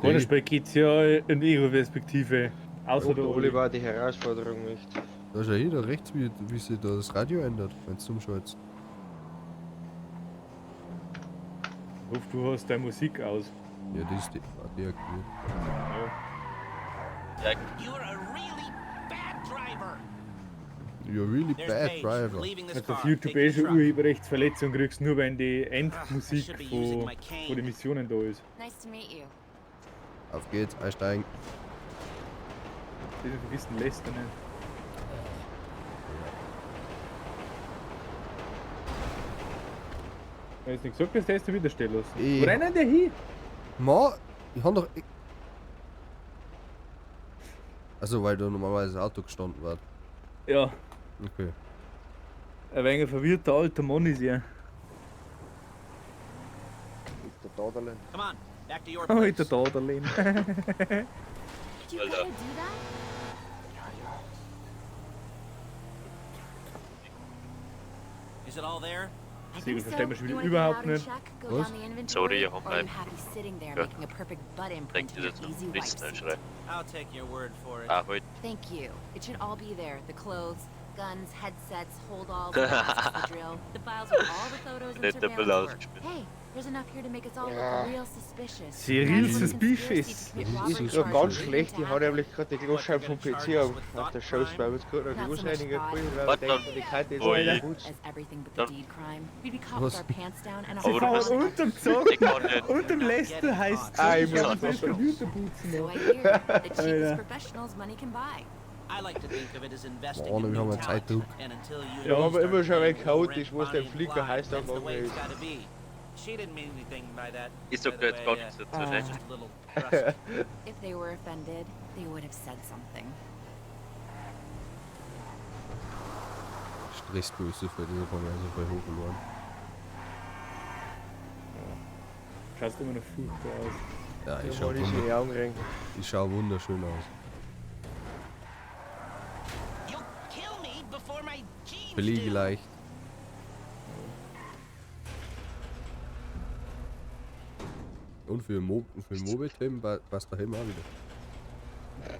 Keiner Spiel geht's ja in Ego-Perspektive. Außer Und der der Oli. Oliver die Herausforderung nicht. Da ist ja jeder rechts, wie sich da das Radio ändert, wenn du umschaltest. Ich hoffe, du hast deine Musik aus. Ja, die ist deaktiviert. Ja. You're a really bad driver. You're really There's bad Paige, driver. leaving this Also car. auf YouTube Take eh the schon truck. Urheberrechtsverletzung kriegst, nur wenn die Endmusik should be using von, my cane. von den Missionen da ist. Nice to meet you. Auf geht's, einsteigen. Das vergisst den Lester nicht. Ich hab jetzt nicht gesagt, dass der erste wieder stehen lassen. Eh. Wo rennen der hin? Ma, ich hab doch. Also, weil da normalerweise das Auto gestanden wird. Ja, Okay. ein wenig verwirrter alter Mann ist er. Ist der Daderlen. Come on, back to your place. Alter Daderlin. Did you Alter. gotta do that? Is it all there? I Siegel think so. versteht man schon You wieder wanna come überhaupt out and nicht. check? Go Was? down the inventory? Sorry, ich hab Or are mein- you happy sitting there Ja. making a perfect butt imprint Denkt in ihr your dazu? easy wipe Nächsten seat? Einschrei. I'll take your word for it. Ah, halt. Thank you. It should all be there. The clothes, guns, headsets, holdalls, the masks, the drill, the files with all the photos and Nicht der surveillance Müller work. ausgespielt. Hey, there's enough here to make us all look real suspicious. Sie real That's one conspiracy suspicious. to commit Das robbery Ist ist gerade charges ganz waiting schlecht, to ich habe happen. nämlich gerade die Glasscheibe vom PC auf der Show, weil wir jetzt gerade noch Not so much Großreiniger thought geholt, weil wir Warte, denken, die Karte ist Oh nicht je. putzt. as everything but the Dann- deed crime. We'd be caught with Was? our pants down and Aber our du Sie bist- fahren unterm Zug, Ich kann nicht. unterm Lester heißt Ah, ich Ich muss das Computer putzen. So I hear. The cheapest Alter. professionals money can buy. I like to think of it as investing Boah, in wir new haben einen talent. Zeitdruck. And until you Ja, and me aber start immer schon ein playing with chaotisch, rent, wo es Bonnie der and Flieger Clyde, heißt, that's the way angegangen it's ist. gotta be. She didn't mean anything by that. Ich sag by da the jetzt way, gar nichts dazu, ne? Just a little brusque. If they were offended, they would have said something. Stressgröße für diese von mir so viel hochgeladen. Schaust immer noch furchtbar aus. Ja, ich Ja, schau, mal ist in die Augen rein. ich schau wunderschön aus. You'll kill me before my jeans do. Pflegeleicht. Und für Mo für Mobile-Themen passt der Helm auch wieder.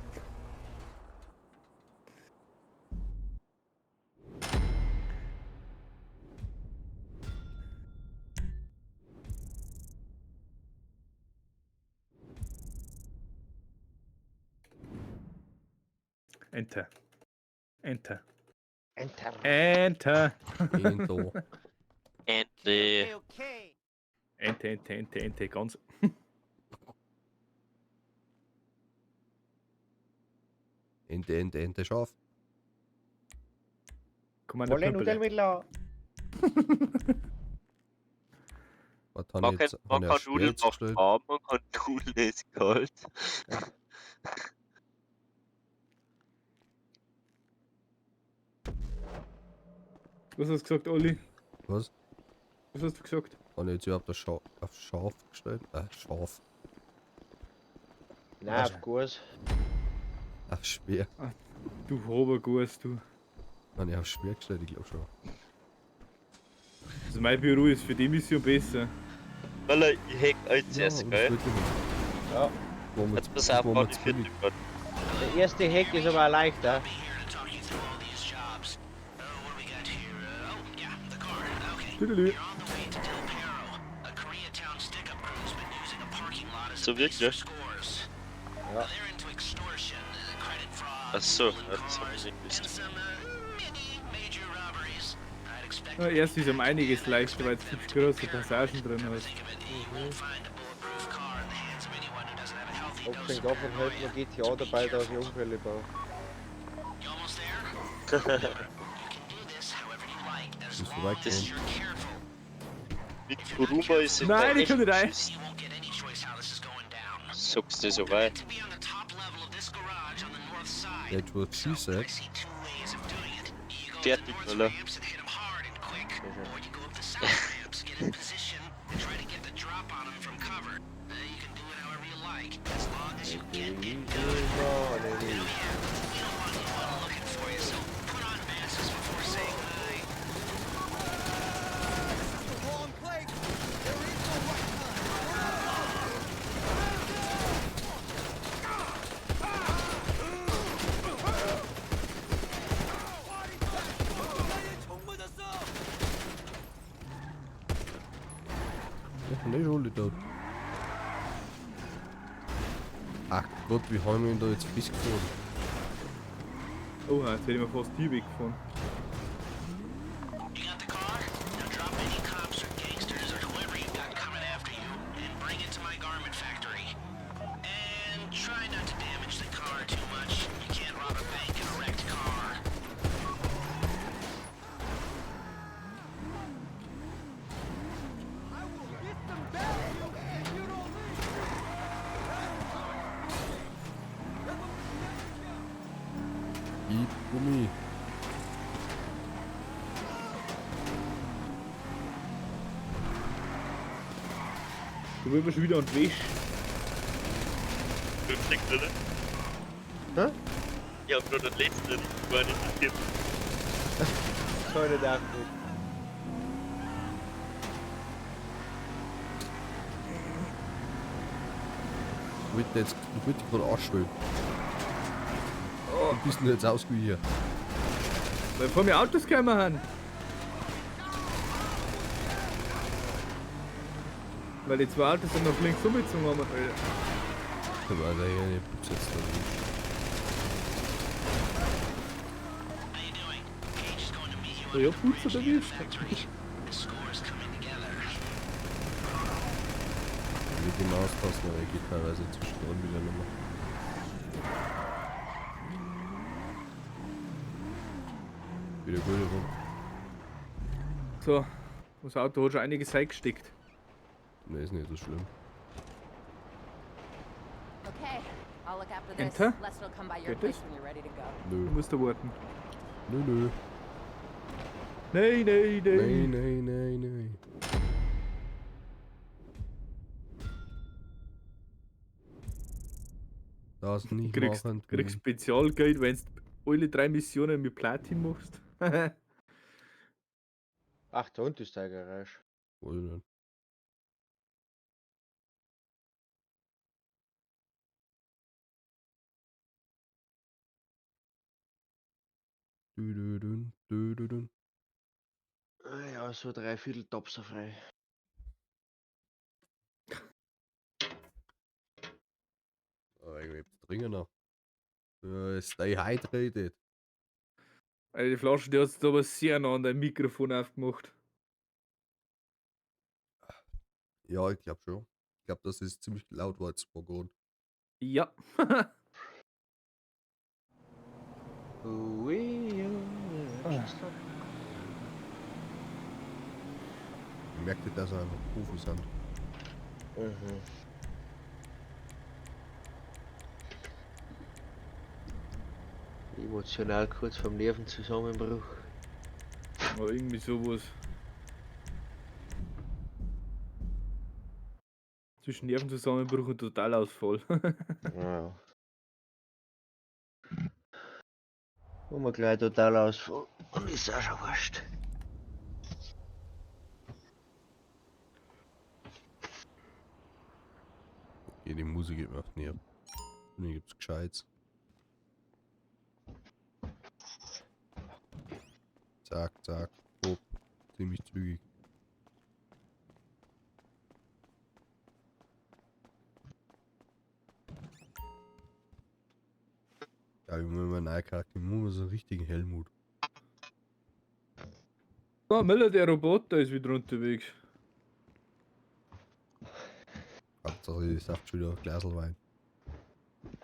Enter. Enter. Enter. Enter. Enter. Endlich. Okay, okay. Enter, Enter, Enter, Enter. Ganz. Ente, Ente, Ente, scharf. Commander Wollen Pömpele. Nudeln mit La? Was hab Man ich kann, jetzt? man Hab ich kann auf schwer Nudeln jetzt machen gestellt? warm, man kann Nudeln essen kalt. Was hast du gesagt, Olli? Was? Was hast du gesagt? Hab ich jetzt überhaupt auf scharf, auf scharf gestellt? Scharf. Nein, auf Kurs. Auf schwer. Du Habergurs, du. Hab ich auf schwer gestellt, ich glaube schon. Also mein Büro ist für die Mission besser. Weil ich hack als Ja, erstes, und gell? das wird immer. Ja. Wollen wir Jetzt zu- pass auf, wollen wir wann ich zu billig. fertig bin. Der erste Hack ist aber leichter. Tüdelü. So wirklich? Ja. Achso, ja, das hab ich nicht gewusst. Ja, erst ist um einiges leichter, weil du viel größere Passagen drin hast. Abgesehen davon hält mir GTA dabei, dass ich Unfälle baue. Bist vorbeigefahren. Mit Kuruma ist es Nein, ich komm nicht rein. Sagst du so weit? That's what she said. Fertig, oder? Ich bin eh schon alle tot. Ach Gott, wie haben wir ihn da jetzt festgefahren? Oh, jetzt hätte ich mir fast die weggefahren. You got the car? Now drop any cops or gangsters or whoever you got coming after you and bring it to my garment factory. And try not to damage the car too much. You can't rob a bank in a wrecked car. Gib Gummi. Du willst schon wieder an die Wäsche. 50, oder? Hä? Ich hab nur den letzten nicht gar nicht gegeben. Das hab ich nicht aufgeregt. Ich wollte jetzt, ich wollte gerade anschwören. Du bist denn jetzt ausgewichen. Weil vor mir Autos gekommen haben. Weil die zwei Autos dann noch links umgezogen haben, Alter. Ich weiß ja nicht, ob jetzt da nicht. Oh ja, Putzer da bist. Mit dem Austasten, aber er geht teilweise zwischendrin wieder nicht mehr. Wieder gut rum. So, das Auto hat schon einiges eingesteckt. Ne, ist nicht so schlimm. Okay, I'll look after this. Enter? Lester will come by your Geht place das? when you're ready to go. Nö. Du musst da warten. Nö, nö. Nein, nein, nein. Nein, nein, nein, nein. Das nicht Kriegst, machen. kriegst Spezialgeld, wenn du alle 3 Missionen mit Platin machst. Ach, da unten ist der Garage. Weiß ich nicht. Du, du, dun, du, du, dun. Ah ja, so dreiviertel Topser frei. Aber irgendwie dringend noch. Stay hydrated. Alter, die Flasche, die hast du aber sehr nah an dein Mikrofon aufgemacht. Ja, ich glaub schon. Ich glaub, das ist ziemlich laut war jetzt gerade. Ja. Ich merkte, dass er einfach Profis sind. Mhm. Emotional kurz vorm Nervenzusammenbruch. Oder irgendwie sowas. Zwischen Nervenzusammenbruch und Totalausfall. Ja. Wo wir gleich total ausfall. Und ist auch schon wurscht. Okay, die Musik geht mir auf die Nerven. Mir gibt's Gescheites. Zack, zack, hopp. Ziemlich zügig. Ja, ich muss mal einen Charakter, ich muss so einen richtigen Helmut. Oh, Miller, der Roboter ist wieder unterwegs. Hauptsache, ich saft schon wieder ein Glas Wein.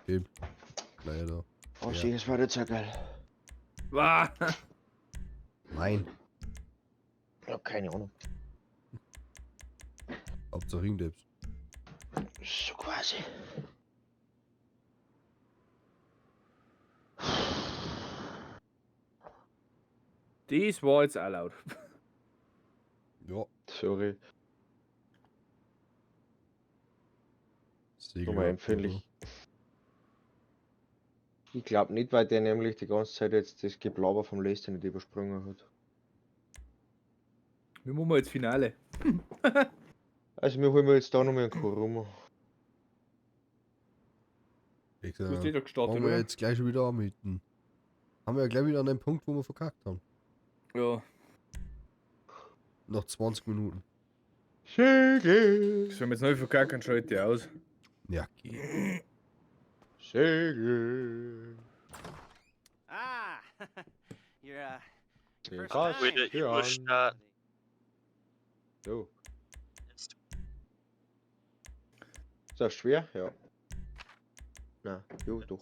Okay. Leider. Oh, Ja. das war nicht so geil. Wah! Nein. Ja, keine Ahnung. Hauptsache irgendetwas. So quasi. Das war jetzt auch laut. Ja. Sorry. Segel Nochmal empfindlich. Ich glaube nicht, weil der nämlich die ganze Zeit jetzt das Geblabber vom Lester nicht übersprungen hat. Wir machen jetzt Finale. Also wir holen jetzt da nochmal einen Kuruma. Ich Du hast eh da gestartet, Fangen wir oder? jetzt gleich schon wieder an mit dem. Haben wir ja gleich wieder an dem Punkt, wo wir verkackt haben. Ja. Nach 20 Minuten. Segel. Das wenn wir jetzt neu verkacken, schalte ich aus. Ja, geh. Segel. Ah, your first Krass. time. Alter, ich Ja. muss starten. So. Ist das schwer? Ja. Na, jo, doch.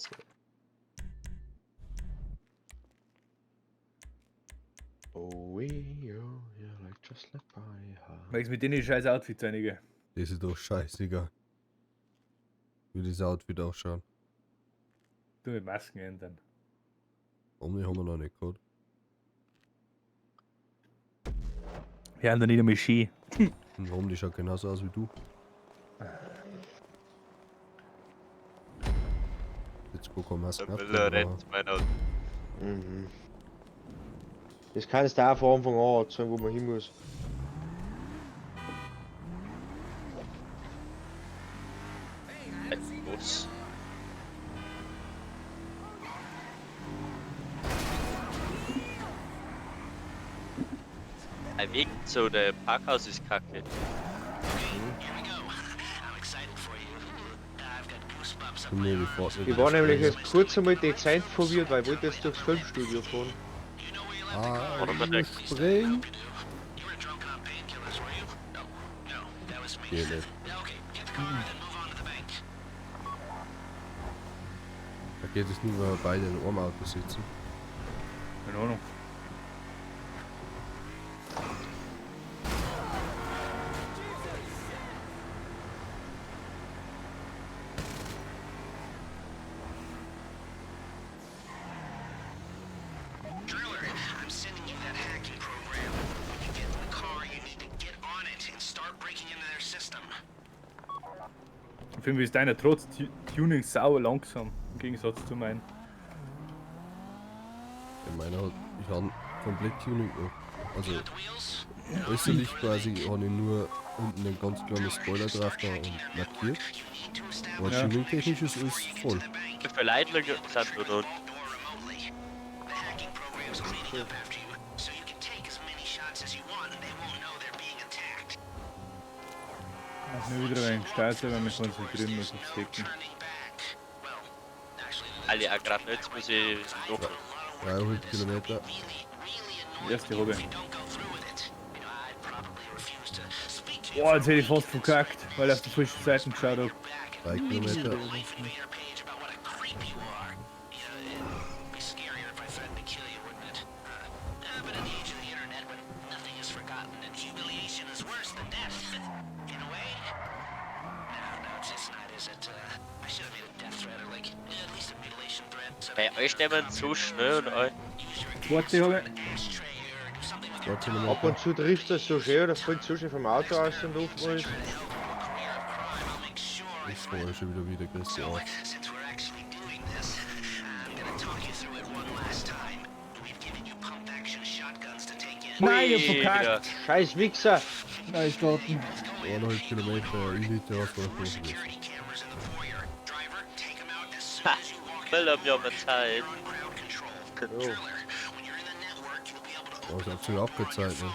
Oh, we, oh, yeah, like just like my heart. Magst mit denen die scheiß Outfits einige? Das ist doch scheißegal. Wie das Outfit ausschaut. Du mit Masken ändern. Omni haben wir noch nicht gehabt. Wir haben da nicht einmal Ski. Und Omni schaut genauso aus wie du. Jetzt guck mal, was Der Müller rennt meiner. Mhm. Das kannst du auch von Anfang an erzählen, wo man hin muss. Bus. Ein Weg zu der Parkhaus ist kacke. Nee, die Fahrt nicht. Ich war nämlich jetzt kurz einmal dezent verwirrt, weil ich wollte jetzt durchs Filmstudio fahren. Ah, Oder man denkt- spring. Geht nicht. Da geht es nur, wenn wir beide in einem Auto sitzen. Keine Ahnung. Ich finde, ist deiner trotz Tuning sauer langsam, im Gegensatz zu meinem. Ja, meiner hat, ich habe komplett Tuning gemacht. Also äußerlich quasi habe ich nur unten einen ganz kleinen Spoiler drauf da und lackiert. Aber Ja. tuning-technisch ist alles voll. Wie viele Leute sind da unten? Ich nur wieder ein wenig gestartet, weil wir konzentrieren muss aufs Decken. Alle auch gerade jetzt muss ich noch. 300 Kilometer. Erste Runde. Boah, jetzt hätte ich fast verkackt, weil ich auf die falschen Seiten geschaut habe. 3 Kilometer. Bei euch nehmen zu schnell und euch. Zweite habe ich. 2 Kilometer. Ab und zu trifft das so schön oder fällt so schön vom Auto aus und oftmals. Ich fahre schon wieder wieder Christi auf. Nein, ich hab Ui, verkackt. Scheiß Wichser! Nein, starten. 1,5 Kilometer, ich liege aus, was los ist. Ha! Müller, wir haben Zeit. Jo. Oh, ich hab's schon abgezeichnet.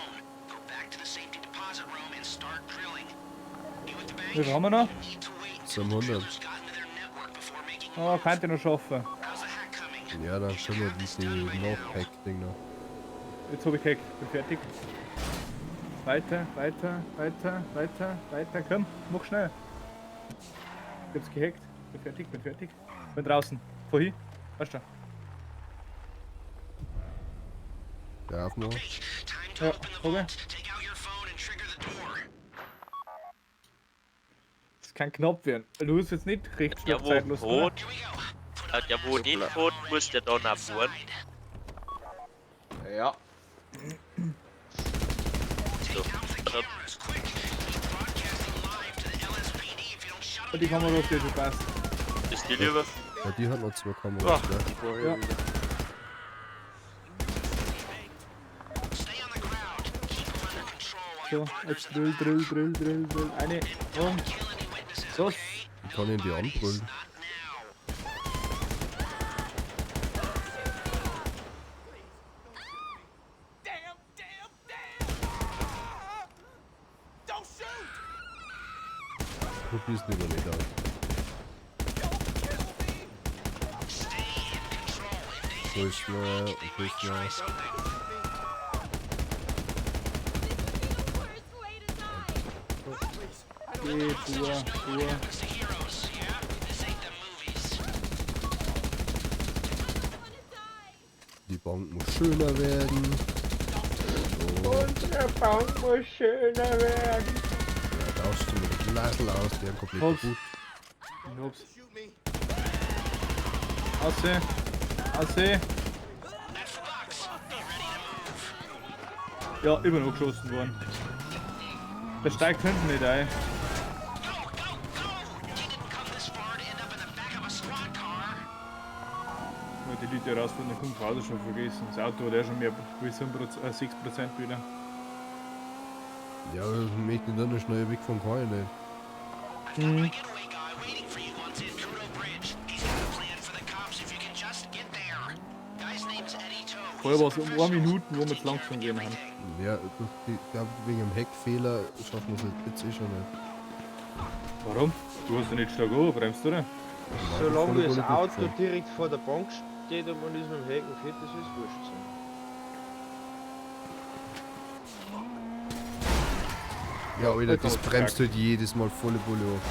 Wie viel haben wir noch? 700. Oh, könnte ich noch schaffen. Ja, dann schon wir diese Nachpack-Ding noch. Jetzt habe ich gehackt. Bin fertig. Weiter, weiter, weiter, weiter, weiter. Komm, mach schnell. Ich hab's gehackt. Bin fertig, bin fertig. Bin draußen. Vorhin. Weißt du? Der auf noch. Ja, okay. Das kann knapp werden. Du hast jetzt nicht recht Der schnell wo zeitlos, oder? fährt, der wo nicht fährt, muss der dann auch fahren. Ja. So. Und die Kamera hat ja schon passt. Ist die lieber? Ja, die hat noch 2 Kameras, gell? Vorher Ja. wieder. So, jetzt drill, drill, drill, drill, drill. Eine und. Los! Ich kann ihn die anbrüllen. Probier's lieber nicht aus. Voll schnell, voll schnell. Geh, Tour, Tour. Die Bank muss schöner werden. So. Unsere Bank muss schöner werden. Ja, tauschst du mir das Glasl aus, die haben komplett Hops. kaputt. Ups. Ausseh. Ausseh. Ja, ich bin angeschossen worden. Der steigt hinten nicht ein. Ja, die Leute raus von der Kung Fu schon vergessen. Das Auto hat ja schon mehr wie 6% wieder. Ja, ich möchte dann noch schnell wegfahren, kann ich nicht. Mhm. Vorher war es um 1 Minute, wo wir zu langsam gehen haben. Ja, ich glaube, wegen dem Heckfehler schaffen wir es jetzt eh schon nicht. Warum? Du hast ja nicht stark überbremst, oder? Solange das Auto direkt vor der Bank steht und man ist mit dem Hecken fit, das ist wurscht. Ja, Alter, das bremst halt jedes Mal volle Bulle ab.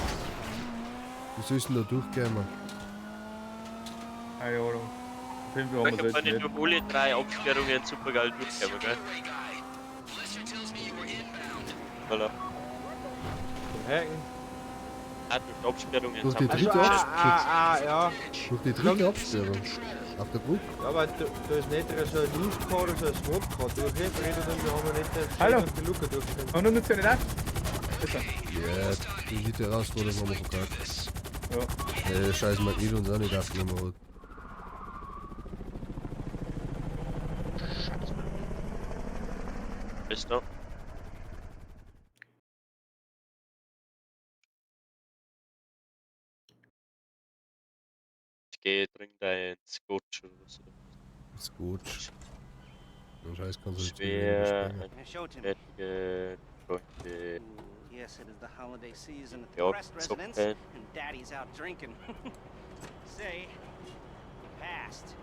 Wie soll ich denn da durchgehen? Keine Ahnung. Auf jeden Fall haben wir Ich es bin jetzt durch nicht. alle drei Absperrungen super geil durchgekommen, gell? Voilà. Zum Hacken. Ah, durch die Absperrungen Durch die sind wir dritte schon- Absperrung. Ja. Durch die dritte Absperrung. Auf der Brücke. Ja, aber da ist nicht so ein Lift-Card oder so ein Swap-Card durchgeredet und wir haben ja nicht den Hallo. und die Luca durchgekommen. Und nun nutzt ja nicht auf. Bitte. Ja, die dritte Herausforderung haben wir verkackt. Ja. Der scheiß Magnet uns auch nicht aufgenommen hat. Ist da. Ich geh, trink dein Scotch oder so. Scotch. Den Scheiß kannst du jetzt Schwer, Show it to me. fertige Freunde. Yes, it is the holiday season at the Ja, Crest residence, Zocken. and Daddy's out drinking. Say, you passed.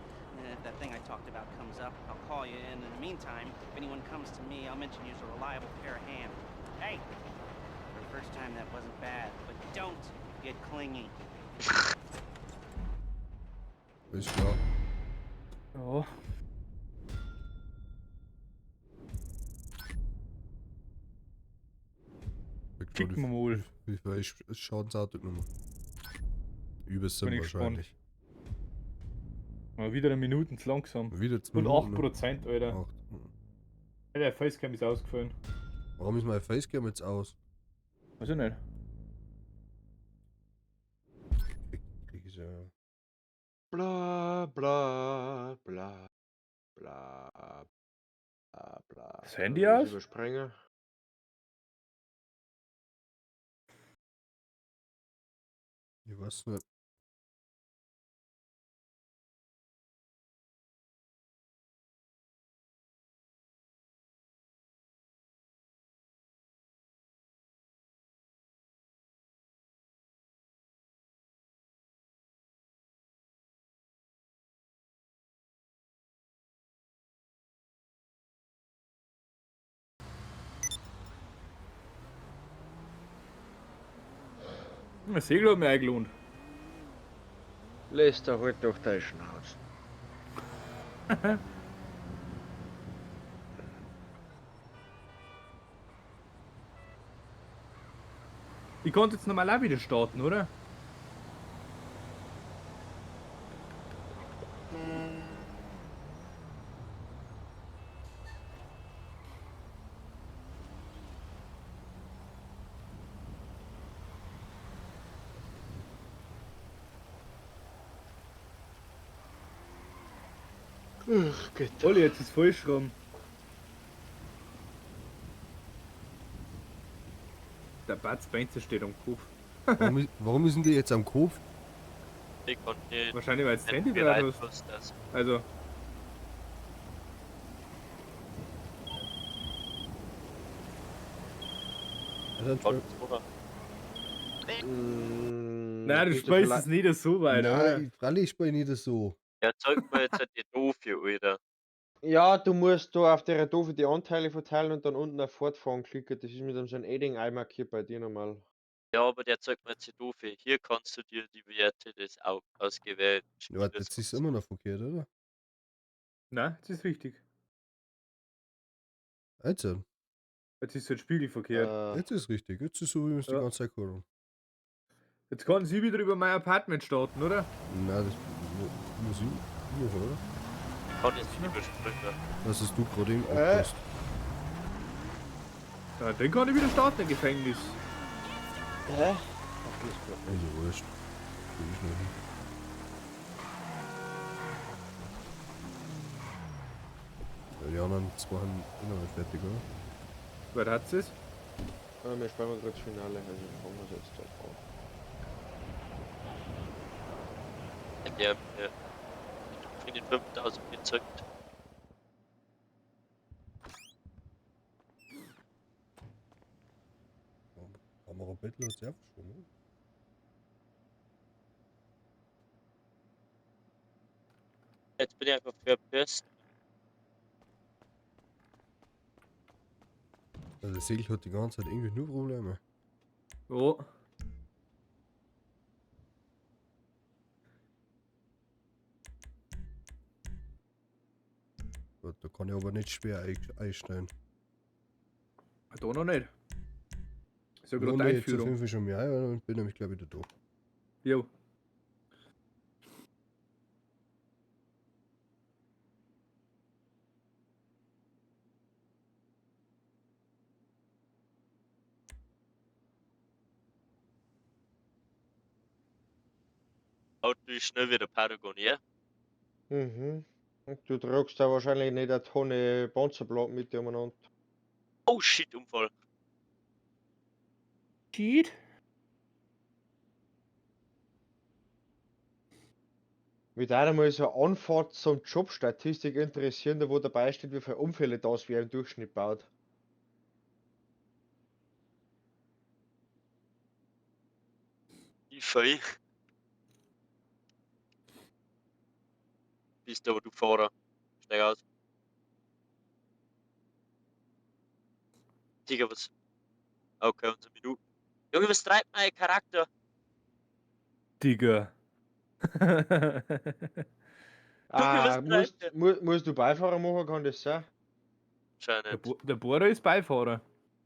If that thing I talked about comes up, I'll call you. And in the meantime, if anyone comes to me, I'll mention you as a reliable pair of hands. Hey, for the first time that wasn't bad, but don't get clingy. Ist klar. Ja. Kicken wir mal. Wie viel ist Schadensauto genommen? Über Bin ich gespannt. wahrscheinlich. Mal wieder eine Minute zu langsam. Wieder zu Und Minuten. 8%, Alter. Acht. Der Facecam ist ausgefallen. Warum ist mein Facecam jetzt aus? Weiß ich nicht. Krieg ich ja. Bla bla bla bla bla bla. Das Handy Kann ich aus? Überspringen. Ich weiß nicht. Das Segel hat mir eingelohnt. Lester, halt doch deine Schnauze. Ich konnte jetzt normal auch wieder starten, oder? Ach, geht. Olli, jetzt ist falsch rum. Der Bud Spencer steht am Kopf. Warum sind die jetzt am Kopf? Ich konnte nicht. Wahrscheinlich, weil du das Handy bereit drauf hast. hast, das. Also. Alter, sind Kann schon. ich machen. Nein, du bist spielst es vielleicht- nicht so weit, oder? Nein, freilich spiele ich nicht so. Ja, zeig mir jetzt halt die doofe, Alter. Ja, du musst da auf der doofe die Anteile verteilen und dann unten auf Fortfahren klicken. Das ist mit so einem Edding einmarkiert bei dir nochmal. Ja, aber der zeigt mir jetzt die doofe. Hier kannst du dir die Werte des ausgewählten Ja, warte, Spielers jetzt ist es immer noch verkehrt, oder? Nein, das ist richtig. Also, Jetzt ist halt spiegelverkehrt. jetzt ist richtig. Jetzt ist so, wie wir es die Ja. ganze Zeit gehabt haben. Jetzt kann sie wieder über mein Apartment starten, oder? Nein, das muss ich machen, oder? Kann jetzt nicht überspringen. Was hast du gerade eben abgepasst? Ja, dann kann ich wieder starten im Gefängnis. Hä? Also wurscht. Krieg ich noch hin. Ja, die anderen zwei haben immer noch nicht fertig, oder? Wer hat es? Ja, wir spielen gerade das Finale, also fangen wir es jetzt gleich an. Der mir für den 5000 gezockt. Kamera Battle hat sich auch verschoben, oder? Jetzt bin ich einfach verpisst. Also der Segel hat die ganze Zeit irgendwie nur Probleme. Ja. Gut, da kann ich aber nicht schwer einstellen. Da noch nicht. Ist ja gerade Runde die jetzt auf Einführung. jeden Fall schon mehr ein und bin nämlich gleich wieder da. Jo. Auto ist schnell wieder Paragon, ja? Mhm. Und du tragst da wahrscheinlich nicht eine Tonne Panzerplatten mit dir umeinander. Oh shit, Unfall. Shit. Mich würde mal so eine Anfahrt zum Jobstatistik interessieren, da wo dabei steht, wie viele Unfälle das wer im Durchschnitt baut. Wie viel? Bist aber du Fahrer. Steig aus. Digga, was? Okay, unsere Minuten. Junge, was treibt mein Charakter? Digga. Ah, was treibt der? musst du Beifahrer machen, kann das sein? Anscheinend. Der Bohrer ist Beifahrer.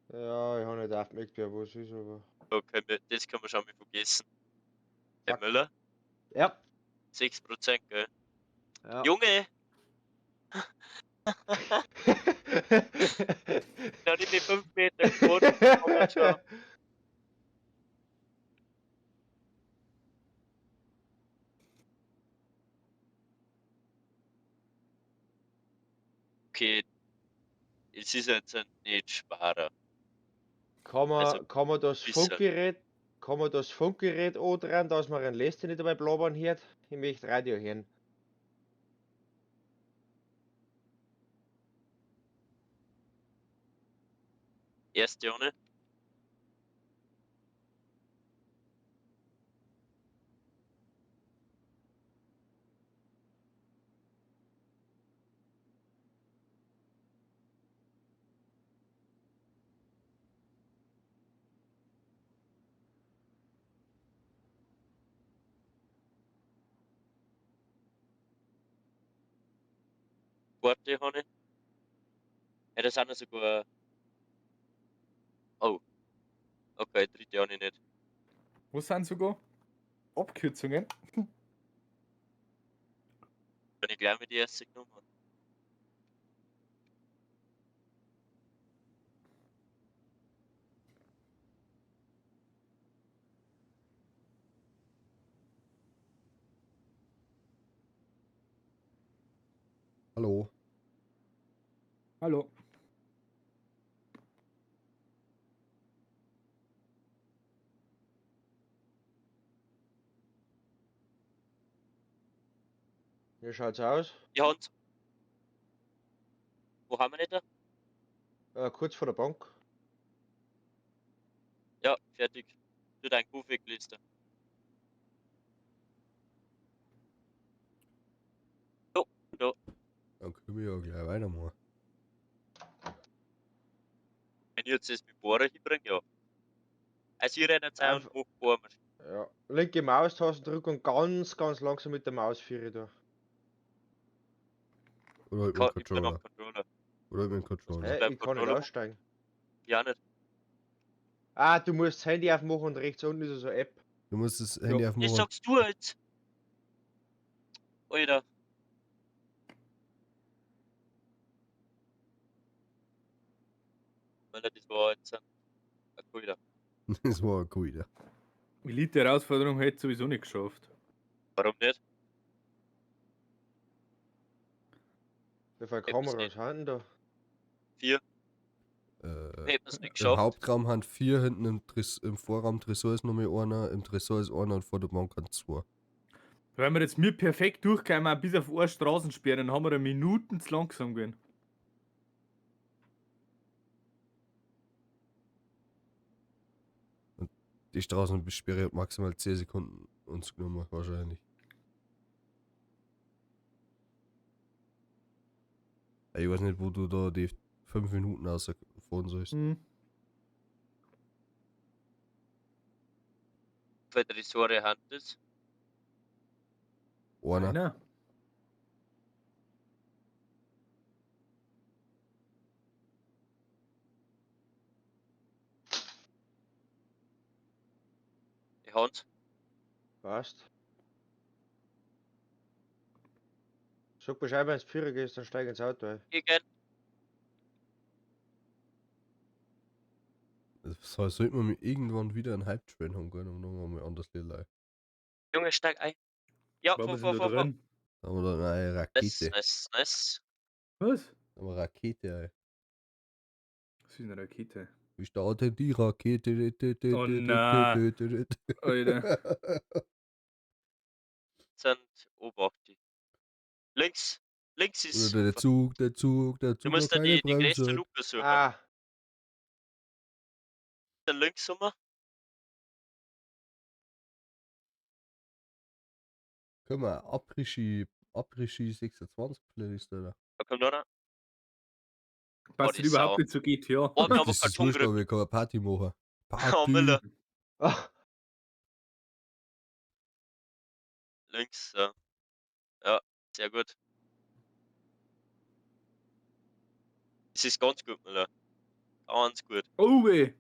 Ja, ich habe nicht aufgemerkt, wer was ist, aber. Okay, das kann man schon mal vergessen. Herr Müller, Ja. 6%, gell? Ja. Junge! Da ich bin 5 Meter gefahren, aber schon. Okay, es ist jetzt nicht schwerer. Kann man, Also, kann man das bisschen. Funkgerät, kann man das Funkgerät andrehen, dass man einen Lester nicht dabei blabbern hört? Ich möchte Radio hören. Erste ohne. Zweite habe ich. Ja, das sind ja sogar. Oh. Okay, dritte habe ich nicht. Was sind sogar Abkürzungen? Bin ich gleich mit die erste genommen. Hallo. Hallo. Wie schaut's aus? Ja, und? Wo haben wir nicht da? Kurz vor der Bank. Ja, fertig. Du dein Kuhfeckliste. So, da. Dann können wir ja gleich weitermachen. Wenn ich jetzt das mit Bohrer hinbringe, ja. Also ich renne jetzt auch und Einfach- mach Bohrmaschine. Ja. Linke Maustaste drücken und ganz, ganz langsam mit der Maus führe da. Oder halt mit dem Ich bin am Controller. Controller. Oder halt mit dem Controller. Hä? beim Ich kann nicht Controller. aussteigen. Ja, nicht. Ah, du musst das Handy aufmachen und rechts unten ist so eine App. Du musst das Handy Das aufmachen. sagst du jetzt. Alter. Alter, das war jetzt ein Alter. Das war eine coole Idee. Elite-Herausforderung hätte sowieso nicht geschafft. Warum nicht? Wie viele Hätten sie Kameras nicht. haben da? 4. Äh, Hätten es nicht Im geschafft. Hauptraum haben 4, hinten im Vorraum Tresor ist nochmal einer, im Tresor ist einer und vor der Bank haben 2. Wenn wir jetzt mir perfekt durchkommen, bis auf eine Straßensperre, dann haben wir eine Minuten zu langsam gewesen. Die Straßensperre hat maximal 10 Sekunden uns genommen, wahrscheinlich. Ich weiß nicht, wo du da die 5 Minuten rausfahren sollst. Mhm. Weil Tresore Hand ist. Einer. Einer. Die Hand. Passt. Sag Bescheid, wenn es Führer gehst, dann steig ins Auto ein. Gegen. Das sollte man mir irgendwann wieder einen Hype-Train haben können, um nochmal mal anders Lied. Junge, steig ein. Ja, Warum vor, sind vor, da vor, vor. drin? Da haben wir da eine Nice, Rakete. nice, nice. Was? Da haben wir Rakete, ey. Das ist eine Rakete. Wie startet die Rakete? Oh nein. Alter. Sind Obacht. Links. Links ist. Oder der Zug, der Zug, der Du Zug musst hat da keine die größte Bremse. Lupe suchen. Ah, Dann links rum. Können wir Après-Ski 26 Playlist, oder? Da kommt einer. Passt die überhaupt Sau. nicht zu GTA. Oh, wir haben Das ist Karton wurscht, gekriegt. aber wir können eine Party machen. Oh, Party! Miller. ah, Links, ja. Ja, sehr gut. Es ist ganz gut, Miller. Ganz gut. Oh weh!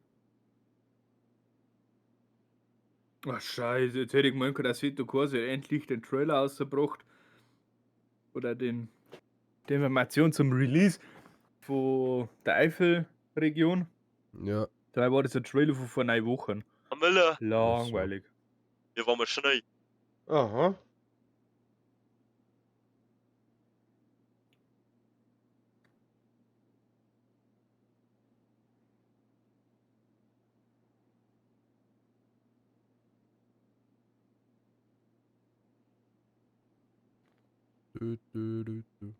Ach scheiße, jetzt hätte ich gemeint, dass Vito Corso endlich den Trailer rausgebracht. Oder die Information zum Release von der Eifelregion. Ja, Dabei war das ein Trailer von vor 9 Wochen. Ah, Miller, Langweilig. wir waren mal schnell. aha. Du, du, du, du.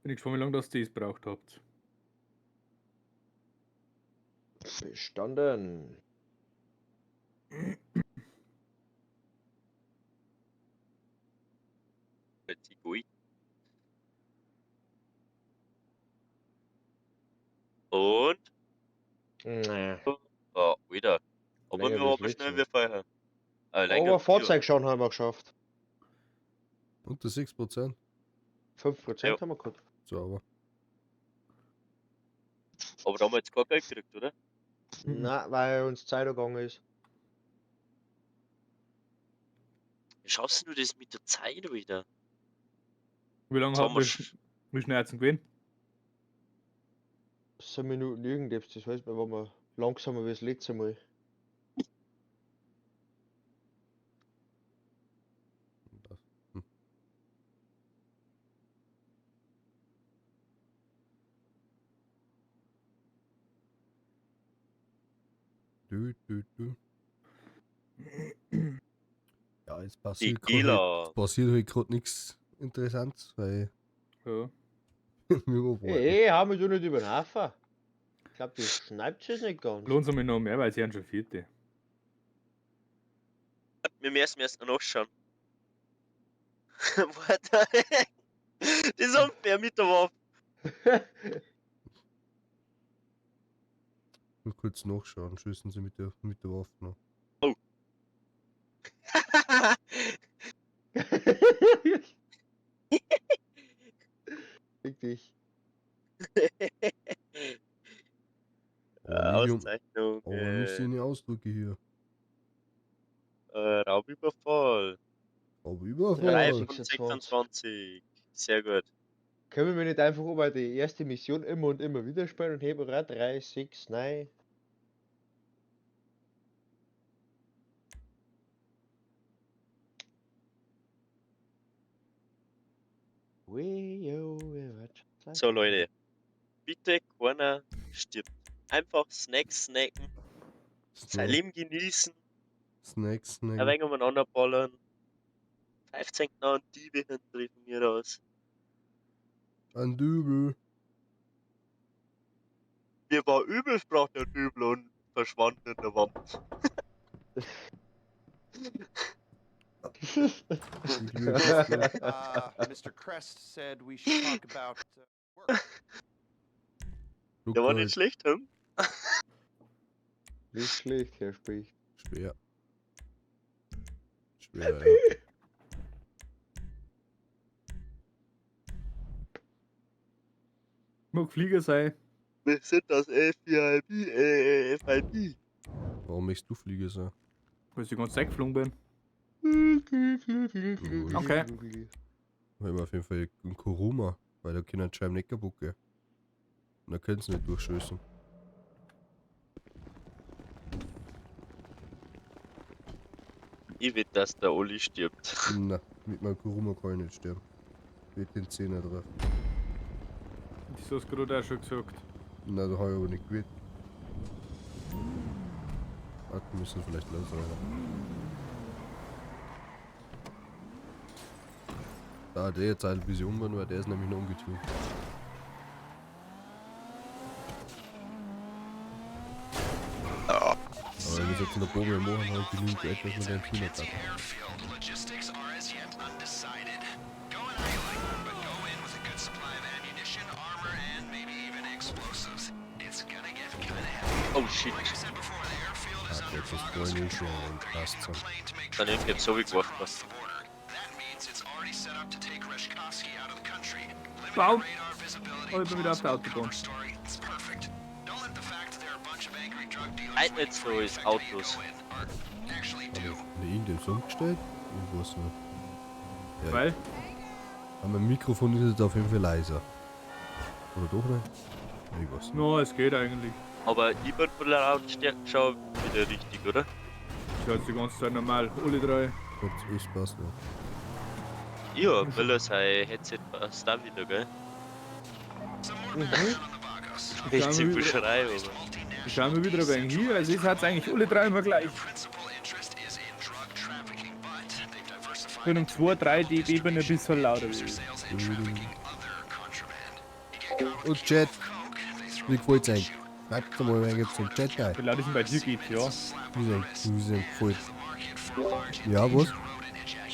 Bin ich gespannt, wie lange das ihr das braucht habt. Bestanden. Let's go. Und, Nee. oh, wieder. Aber Länger wir waren wie das schnell letzte wie vorher. Länger Aber wie Fahrzeug schon haben wir geschafft. Unter 6%. 5% Ja. haben wir gehabt. Sauber. Aber da haben wir jetzt kein Geld gekriegt, oder? Mhm. Nein, weil uns Zeit gegangen ist. Wie schaffst du das mit der Zeit wieder? Wie lange Jetzt haben hat wir wir wie schnell hat's denn gewesen? 7 Minuten irgendetwas, das heißt, wir waren wir langsamer wie das letzte Mal. Das. Hm. Du, du, du. Ja, jetzt passiert grad Tequila. halt, passiert halt gerade nichts Interessantes, weil Ja. wir abwarten. Ey, hau mich doch nicht über den Haufen. Ich glaube, das schneidet es nicht ganz. Lohnt sich noch mehr, weil sie haben schon vierte. Wir müssen erst noch nachschauen. Warte. Das ist unfair mit der Waffe. Nur kurz nachschauen, schießen sie mit der Waffe noch. Oh. Fick dich. Aber nicht um- Auszeichnung. Aber nicht seine Ausdrücke hier. Raubüberfall. Aber 3 Überfall. von 26. Sehr gut. Können wir nicht einfach über die erste Mission immer und immer wieder spielen und heben auch 3, 6, 9? So, Leute. Bitte keiner stirbt. Einfach Snacks snacken, sein Leben genießen, Snacks, ein Snack. wenig umeinander ballern. 15 genau und Diebe hinten von mir aus. Ein Dübel. Mir war übel, sprach der Dübel und verschwand in der Wand. Mr. Crest said we should talk about work. Der war nicht schlecht, hm? Nicht schlecht, Herr Specht. Schwer. Schwer, ja. Mag Flieger sein. Wir sind das FIB, FIB. Warum möchtest du Flieger sein? Weil ich die ganze Zeit geflogen bin. Okay. Wir haben auf jeden Fall einen Kuruma, weil da können die Scheiben nicht kaputt gehen. Und da können sie nicht durchschießen. Ich will, dass der Olli stirbt. Na, mit meinem Kuruma kann ich nicht sterben. Mit den Zehner drauf. Das hast du gerade auch schon gesagt. Na, da habe ich aber nicht gewählt. Warte, wir müssen vielleicht leiser werden. Da, der jetzt halt ein bisschen um, weil der ist nämlich noch ungetunt. Aber wenn wir jetzt in der Probe machen, halt genügend Geld, dass wir den Tuner packen. Oh shit. Ah, jetzt ist vorhin eh schon und passt schon. Dann ich hab so wie geworfen. Baum! Oh, ich bin wieder auf der Autobahn. Halt nicht so ist Autos. Hab ich in den so umgestellt? Ich weiß nicht. Ja, Weil? Aber mein Mikrofon ist jetzt auf jeden Fall leiser. Oder doch nicht? Ich weiß nicht. No, es geht eigentlich. Aber ich bin von der Lautstärke schon wieder richtig, oder? Ich halte die ganze Zeit normal. Alle drei. Gut, alles passt noch. Ja, weil er sein Headset passt auch wieder, gell? Mhm. Echt zu viel Schrei, aber. Schauen wir wieder ein wenig hier. Also, es hat eigentlich alle drei immer gleich. Ich bin um 2, 3 dB bin ein bisschen lauter. Und Chat, wie gefällt's euch? Schreibt mal, wer gibt's im Chat rein. Wie laut ist denn bei dir GTA? Wie es euch gefällt. Ja, was?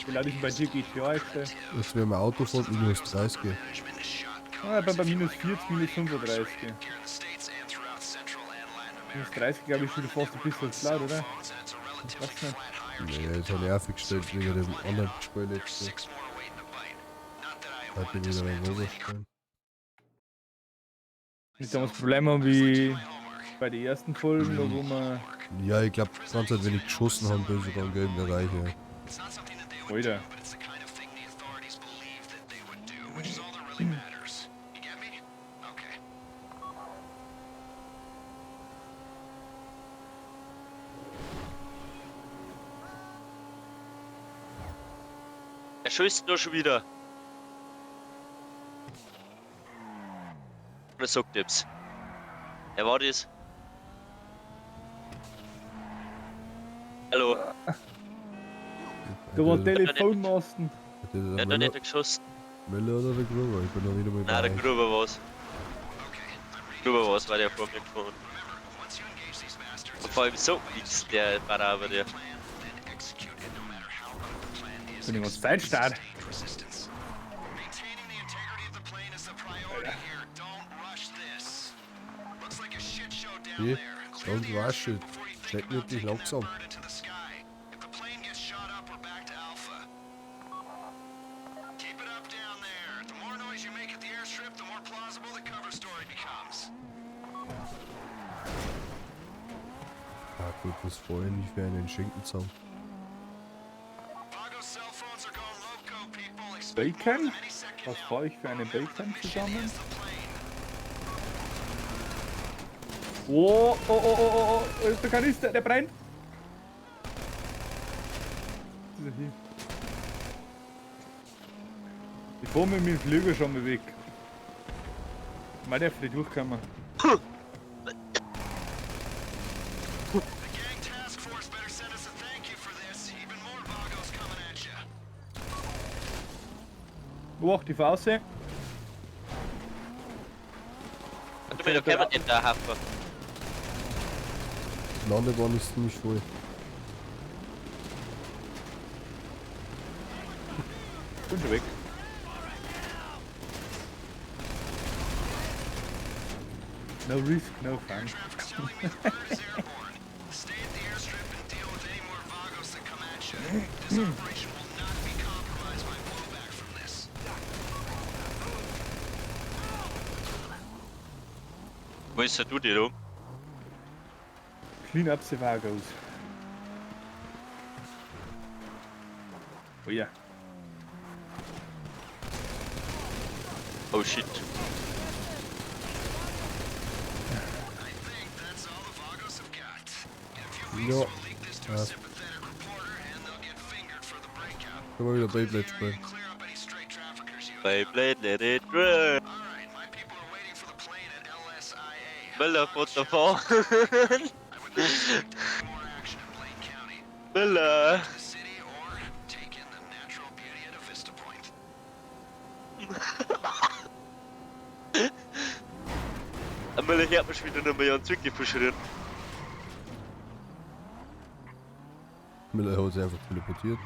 Wie laut ist denn bei dir GTA eingestellt? Jetzt werden wir Auto fahren, minus 30. Ah, ich bin bei minus 40, minus 35. Minus 30, glaube ich, schon fast ein bisschen zu laut, oder? Ich weiß nicht. Nee, jetzt habe ich auch gestellt wegen dem anderen Spiel jetzt. Heute wieder ein Oberstellen. Nicht damals Probleme haben wie bei den ersten Folgen, da wo wir. Ja, ich glaube, die ganze Zeit, wenn ich geschossen habe, bin ich sogar im gelben Bereich. Ja. Alter. Er schießt nur schon wieder. Er sagt jetzt. Er war das. Hallo. Da war Telefonmasten. Der Der hat noch nicht geschossen. Müller oder der Gruber? Ich bin noch nicht einmal Nein, der bei euch. Gruber war's. Gruber war's, weil der vor mir gefahren. Und vor allem so nix, der Baraber, der. Bin ich ganz Zeit stark. Hier, don't rush it. Steck wirklich langsam. Ah gut, was vorhin nicht für einen Schinken zusammen. Bacon? Was fahre ich für einen Bacon zusammen? Oh, oh, oh, oh, oh, oh, ist der Kanister, der brennt! Was ist denn hier? Ich fahr mit dem Flüger schon mal weg. Mal der nicht durchkommen. Wo auch die Faust? Warte mal, da kann man nicht da hafen. Die Landebahn ist ziemlich voll. Bin schon weg. No risk, no fun. Wo ist der du dir um? Clean up the Vagos. Oh ja. Oh shit. Ja. Ja. Können wir wieder Beyblade spielen. Beyblade, let it run. Müller, what the fuck? Müller. Müller hört man schon wieder nur mal einen Zügel verschrien. Müller hat sich einfach teleportiert.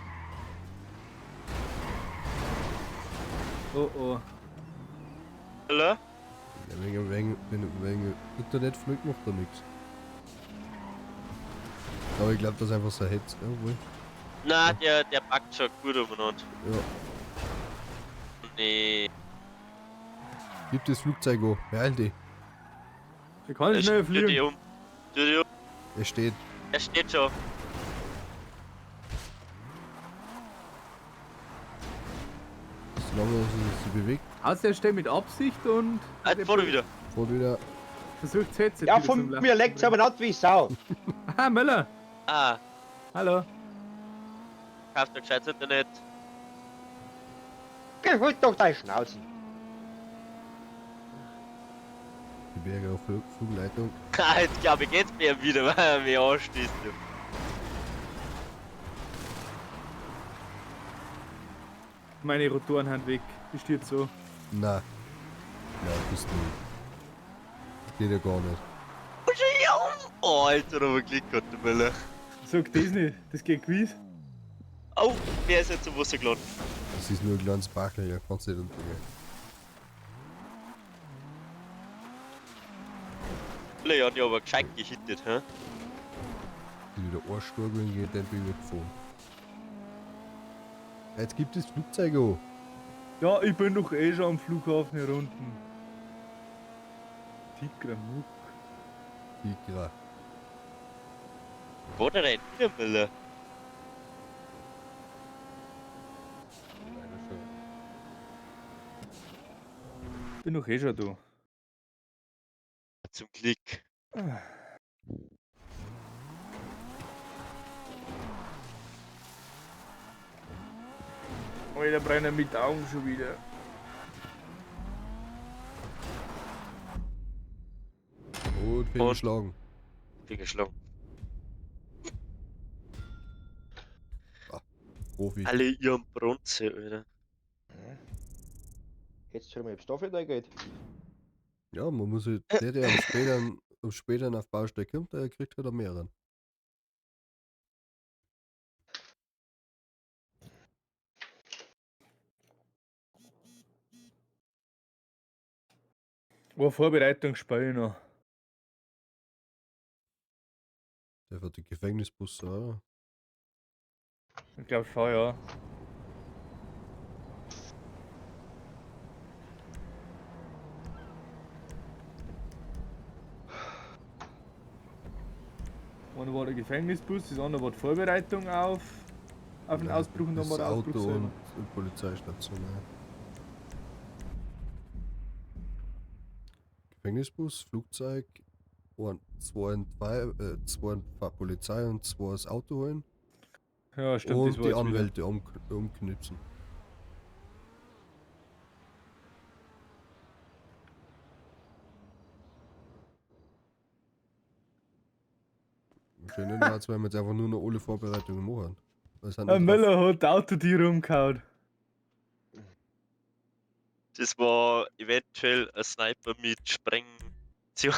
Oh oh. Müller? Ja, wegen Internet fliegt macht er nichts. Aber ich glaube, das ist einfach so ein Hetz. Jawohl. Na, der packt schon gut umeinander. Ja. Nee. Gib das Flugzeug an. Beeil dich. Ich kann nicht schnell Tu die fliegen. um. Tu die um. Er steht. Er steht schon. Solange er sich bewegt, Außer er steht mit Absicht und Ah, jetzt fahr du wieder. fährt wieder. versucht das Headset Ja, wieder von zum Laufen mir zu leckt's bringen. aber nicht wie Sau. Ah, Müller. Ah, Hallo. kauft ein gescheites Internet. Geh, halt doch deine Schnauzen. Die Berge auf Flugleitung. Ah, jetzt glaube ich geht's mir wieder, weil er mich anschließt. du. Meine Rotoren sind weg. Ich stehe so. Na. Na, bist du. Geht ja gar nicht. Oh, Alter, aber Glück gehabt, der Müller. Sag das nicht. Das geht gewiss. Oh, wer ist jetzt im Wasser gelandet? Das ist nur ein kleines Bachel, da kannst du nicht untergehen. Müller, ja, hat ja aber gescheit gehittet, hä? Die wieder Arschsturm geht, dann bin ich weggefahren. Jetzt gibt es Flugzeug an. Ja, ich bin doch eh schon am Flughafen hier unten. Tigra Muck. Tigra. Wo der denn wieder, Müller? Leider schon. Bin doch eh schon da. Zum Glück. Alter, brennen mit Augen schon wieder. Und fehlgeschlagen. Fehlgeschlagen. Profi. Alle ihren Bronze, Alter. Ja. Jetzt soll mal, ob's da für dein Geld. Ja, man muss halt, der am späteren auf Baustelle kommt, der kriegt halt am mehreren. Eine Vorbereitung spiele ich noch. Der wird die Gefängnisbusse, oder? Ich glaube schon, ja. Einer war der Gefängnisbus, das andere war die Vorbereitung auf den Ja, Ausbruch und dann das war der Ausbruch Auto selber. und Polizeistation, ja. Gefängnisbus, Flugzeug, zwei in zwei in Polizei und zwei das Auto holen. Ja, stimmt, und das war die jetzt wieder. Anwälte umknipsen. Schön, als wenn wir jetzt einfach nur noch alle Vorbereitungen machen. Ein Müller hat das Autotür umgehauen. Das war eventuell ein Sniper mit Sprengtion.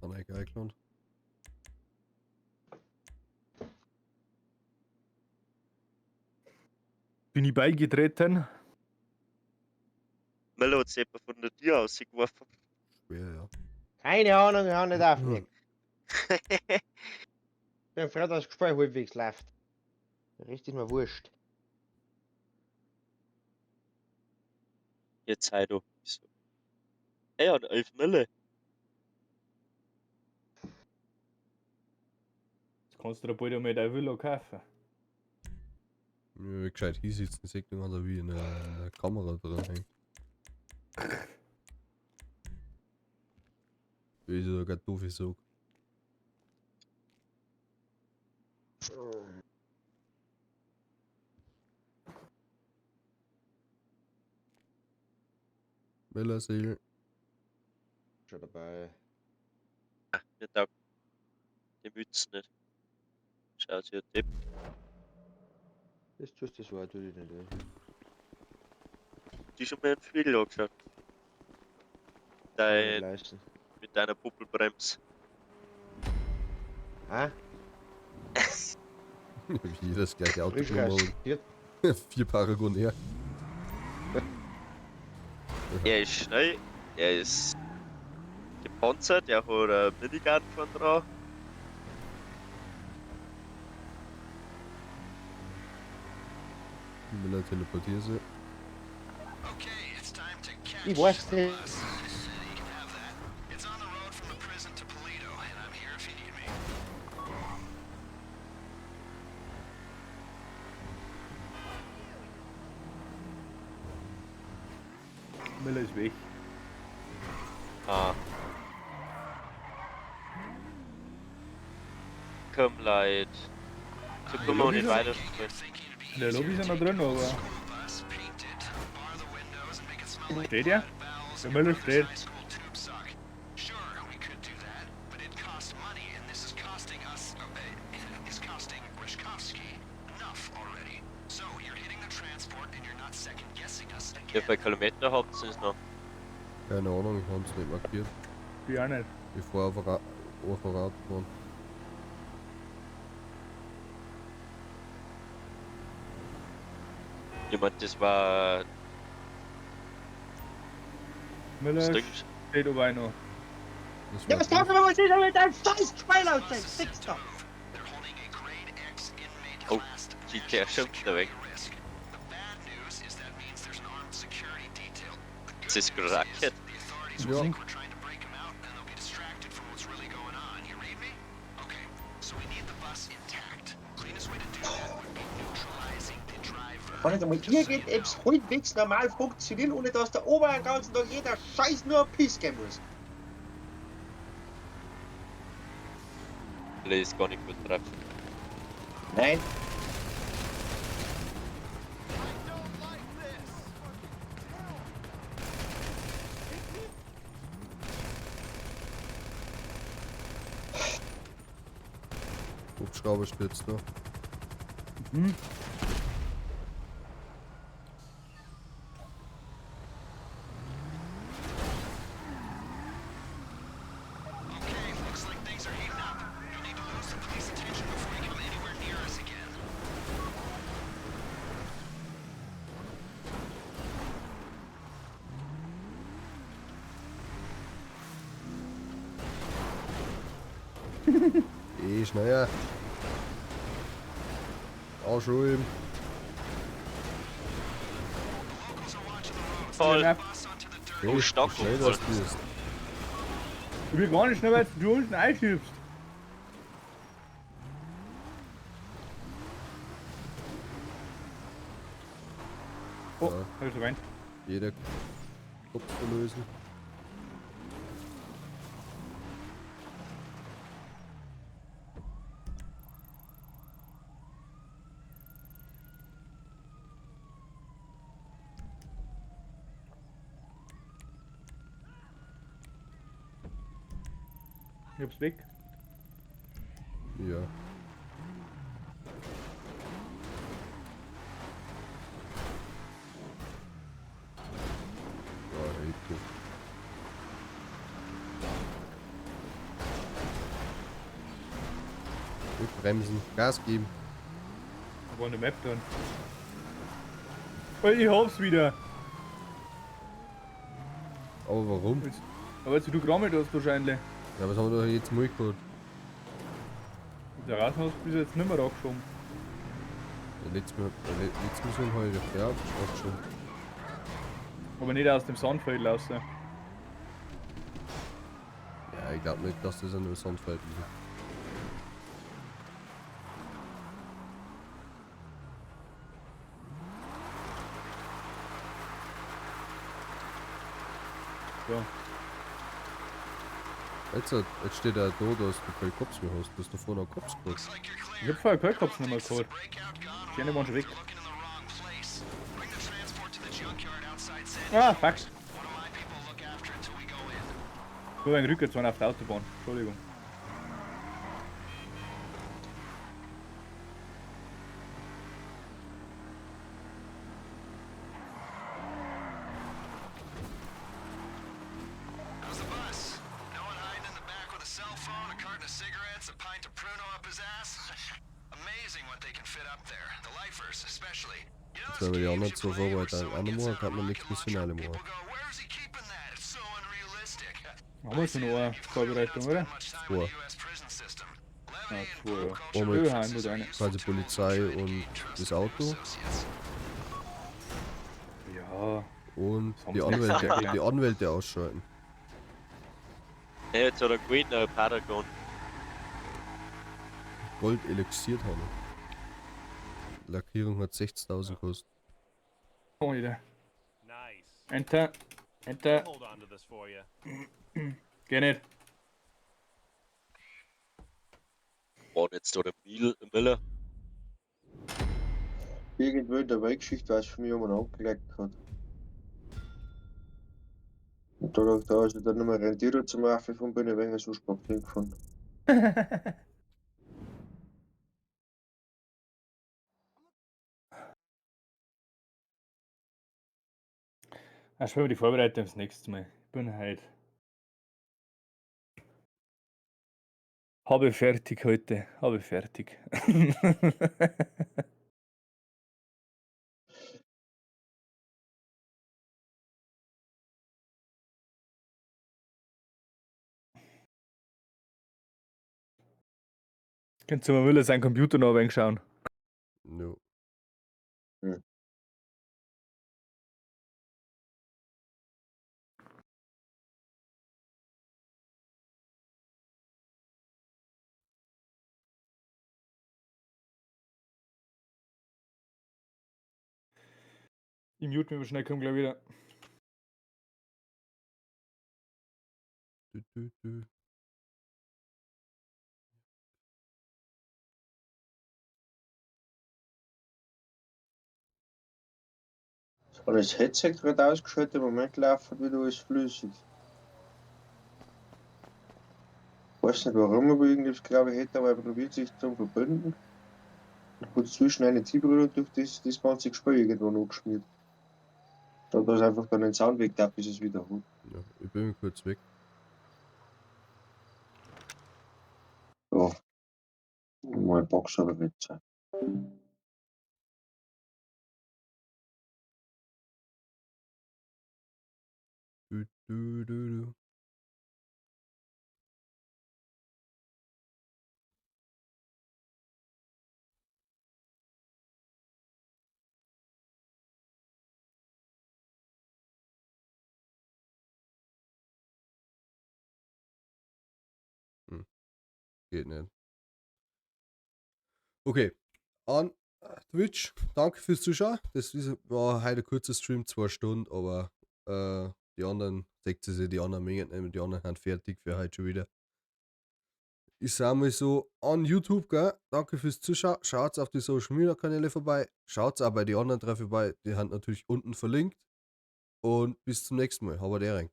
Dann eigentlich eingeladen. Bin ich beigetreten? Müller hat sich jemand von der Tür ausgeworfen. Schwer, ja. Keine Ahnung, ich hab nicht aufgelegt. Bin froh, dass das Gespräch halbwegs läuft. Der Rest ist mir wurscht. Jetzt sei doch. So. Er hat 11 Mille. Das kannst du dir bald einmal deine Villa kaufen. Ja, gescheit hinsitzen, sieht man da wie in der Kamera drin hängt. Wie ich so grad doof sag. Miller Segel. Schon dabei. Ah, mir taugt die Mütze nicht. Schaut sich ja Depp. Das tust du so, tu dich nicht weh. Die schon mal einen Spiegel angeschaut. Dein, Leisten. mit deiner Bubbelbremse. Ah? Wie jeder das gleiche Auto Frisch genommen rasiert. hat. 4 Paragon R. Er ist schnell, er ist gepanzert, er hat eine Minigun von dran. Miller teleportiert sich. Ich weiß nicht. Miller ist weg. Ah. Komm, Leute. So können wir auch nicht weiterspielen. In der Lobby sind wir drin, aber. Steht er? Der Müller steht. Wie viele Kilometer habt ihr noch? Keine Ahnung, ich hab's nicht markiert. Ich auch nicht. Ich fahr einfach Autobahn. Ich mein, das war. Müller steht aber auch noch. Ja, was darf man mal sehen, mit deinem scheiß Spiel aussehen? Fix doch! Oh, GTA schon wieder weg. Das ist gerackt. Ja. Kann nicht einmal irgendetwas halbwegs normal funktionieren, ohne dass der Ober den ganzen Tag jeder Scheiß nur ein Piss geben muss. Ist gar nicht gut drauf. Nein. Hubschrauber stürzt da. Mhm. Eh, schneller. Ausruhen. Voll. Ja, Hey, stark wie schnell voll. das du bist. Ich will gar nicht schnell, weil du unten einschiebst. Oh, Ja. hab ich schon geweint. Jeder Kopf verlösen. Ich hab's weg. Ja. Ja, hey, du. Nicht bremsen, Gas geben. Da war eine Map drin. Oh, ich hab's wieder. Aber warum? Jetzt, aber jetzt du gerammelt hast wahrscheinlich. Ja, was haben wir da jetzt mal geholt? Der Rasen hast du bis jetzt nicht mehr angeschoben. Ja, letztes Mal, letztes Mission habe ich doch ja auch schon. Aber nicht aus dem Sandfeld raus. Ja, ich glaube nicht, dass das an einem Sandfeld ist. So. Jetzt steht er da, dass du keine Cops mehr hast. Du hast da vorne auch Cops gehabt. Ich hab vorher keine Cops nicht mehr geholt. Die anderen waren schon weg. Ah, fuck. Ich hab einen Rückwärts auf der Autobahn. Entschuldigung. Jetzt werden wir die anderen zwei Vorbereitungen auch noch machen, kann man nächste Mission alle machen. Haben wir schon noch eine Vorbereitung, oder? Zwei. Ja, zwei, ja. Einmal Ja, nur eine. quasi Polizei und das Auto. Ja. Und Das haben die sie nicht Anwälte, gesagt. die Anwälte ausschalten. Ja, jetzt hat er goldener Paragon. Gold elixiert haben. Lackierung hat 60.000 gekostet. Oh, wieder. Nice. Enter. Enter. Hold on to this for you. Geh nicht. War jetzt da der Miller? Irgendwo in der Weltgeschichte weiß von mir jemand angelegt hat. Und dadurch, da ich dann nicht mehr rentiert zum Aufgefahren bin, ich ein wenig so spät hingefahren. Dann spielen wir die Vorbereitung das nächste Mal. Ich bin halt. Habe fertig heute. Habe fertig. Könnt ihr mal Müller seinen Computer noch ein wenig schauen? No. Hm. Ich mute mich mal schnell, komm gleich wieder. Du, du, du. Und das Headset gerade ausgeschaltet, im Moment läuft wieder alles flüssig. Weiß nicht warum, aber irgendwie glaube ich, hätte aber er probiert sich zum Verbinden. Und hat zwischen eine Zielbrille und durch das ganze Gespräch irgendwann angeschmiert. Da ist einfach dann ein Sound weg da, bis es wieder hat. Ja, ich bin kurz weg. Ja. Mein Box aber wird sein. Du, du, du, du. Geht nicht. Okay. An Twitch, danke fürs Zuschauen. Das war heute ein kurzer Stream, 2 Stunden, aber die anderen, seht ihr sie, die anderen Mengen nehmen, die anderen sind fertig für heute schon wieder. Ich sag mal so, an YouTube, gell? Danke fürs Zuschauen. Schaut auf die Social Media Kanäle vorbei. Schaut auch bei die anderen drei vorbei. Die sind natürlich unten verlinkt. Und bis zum nächsten Mal. Habt Ehre.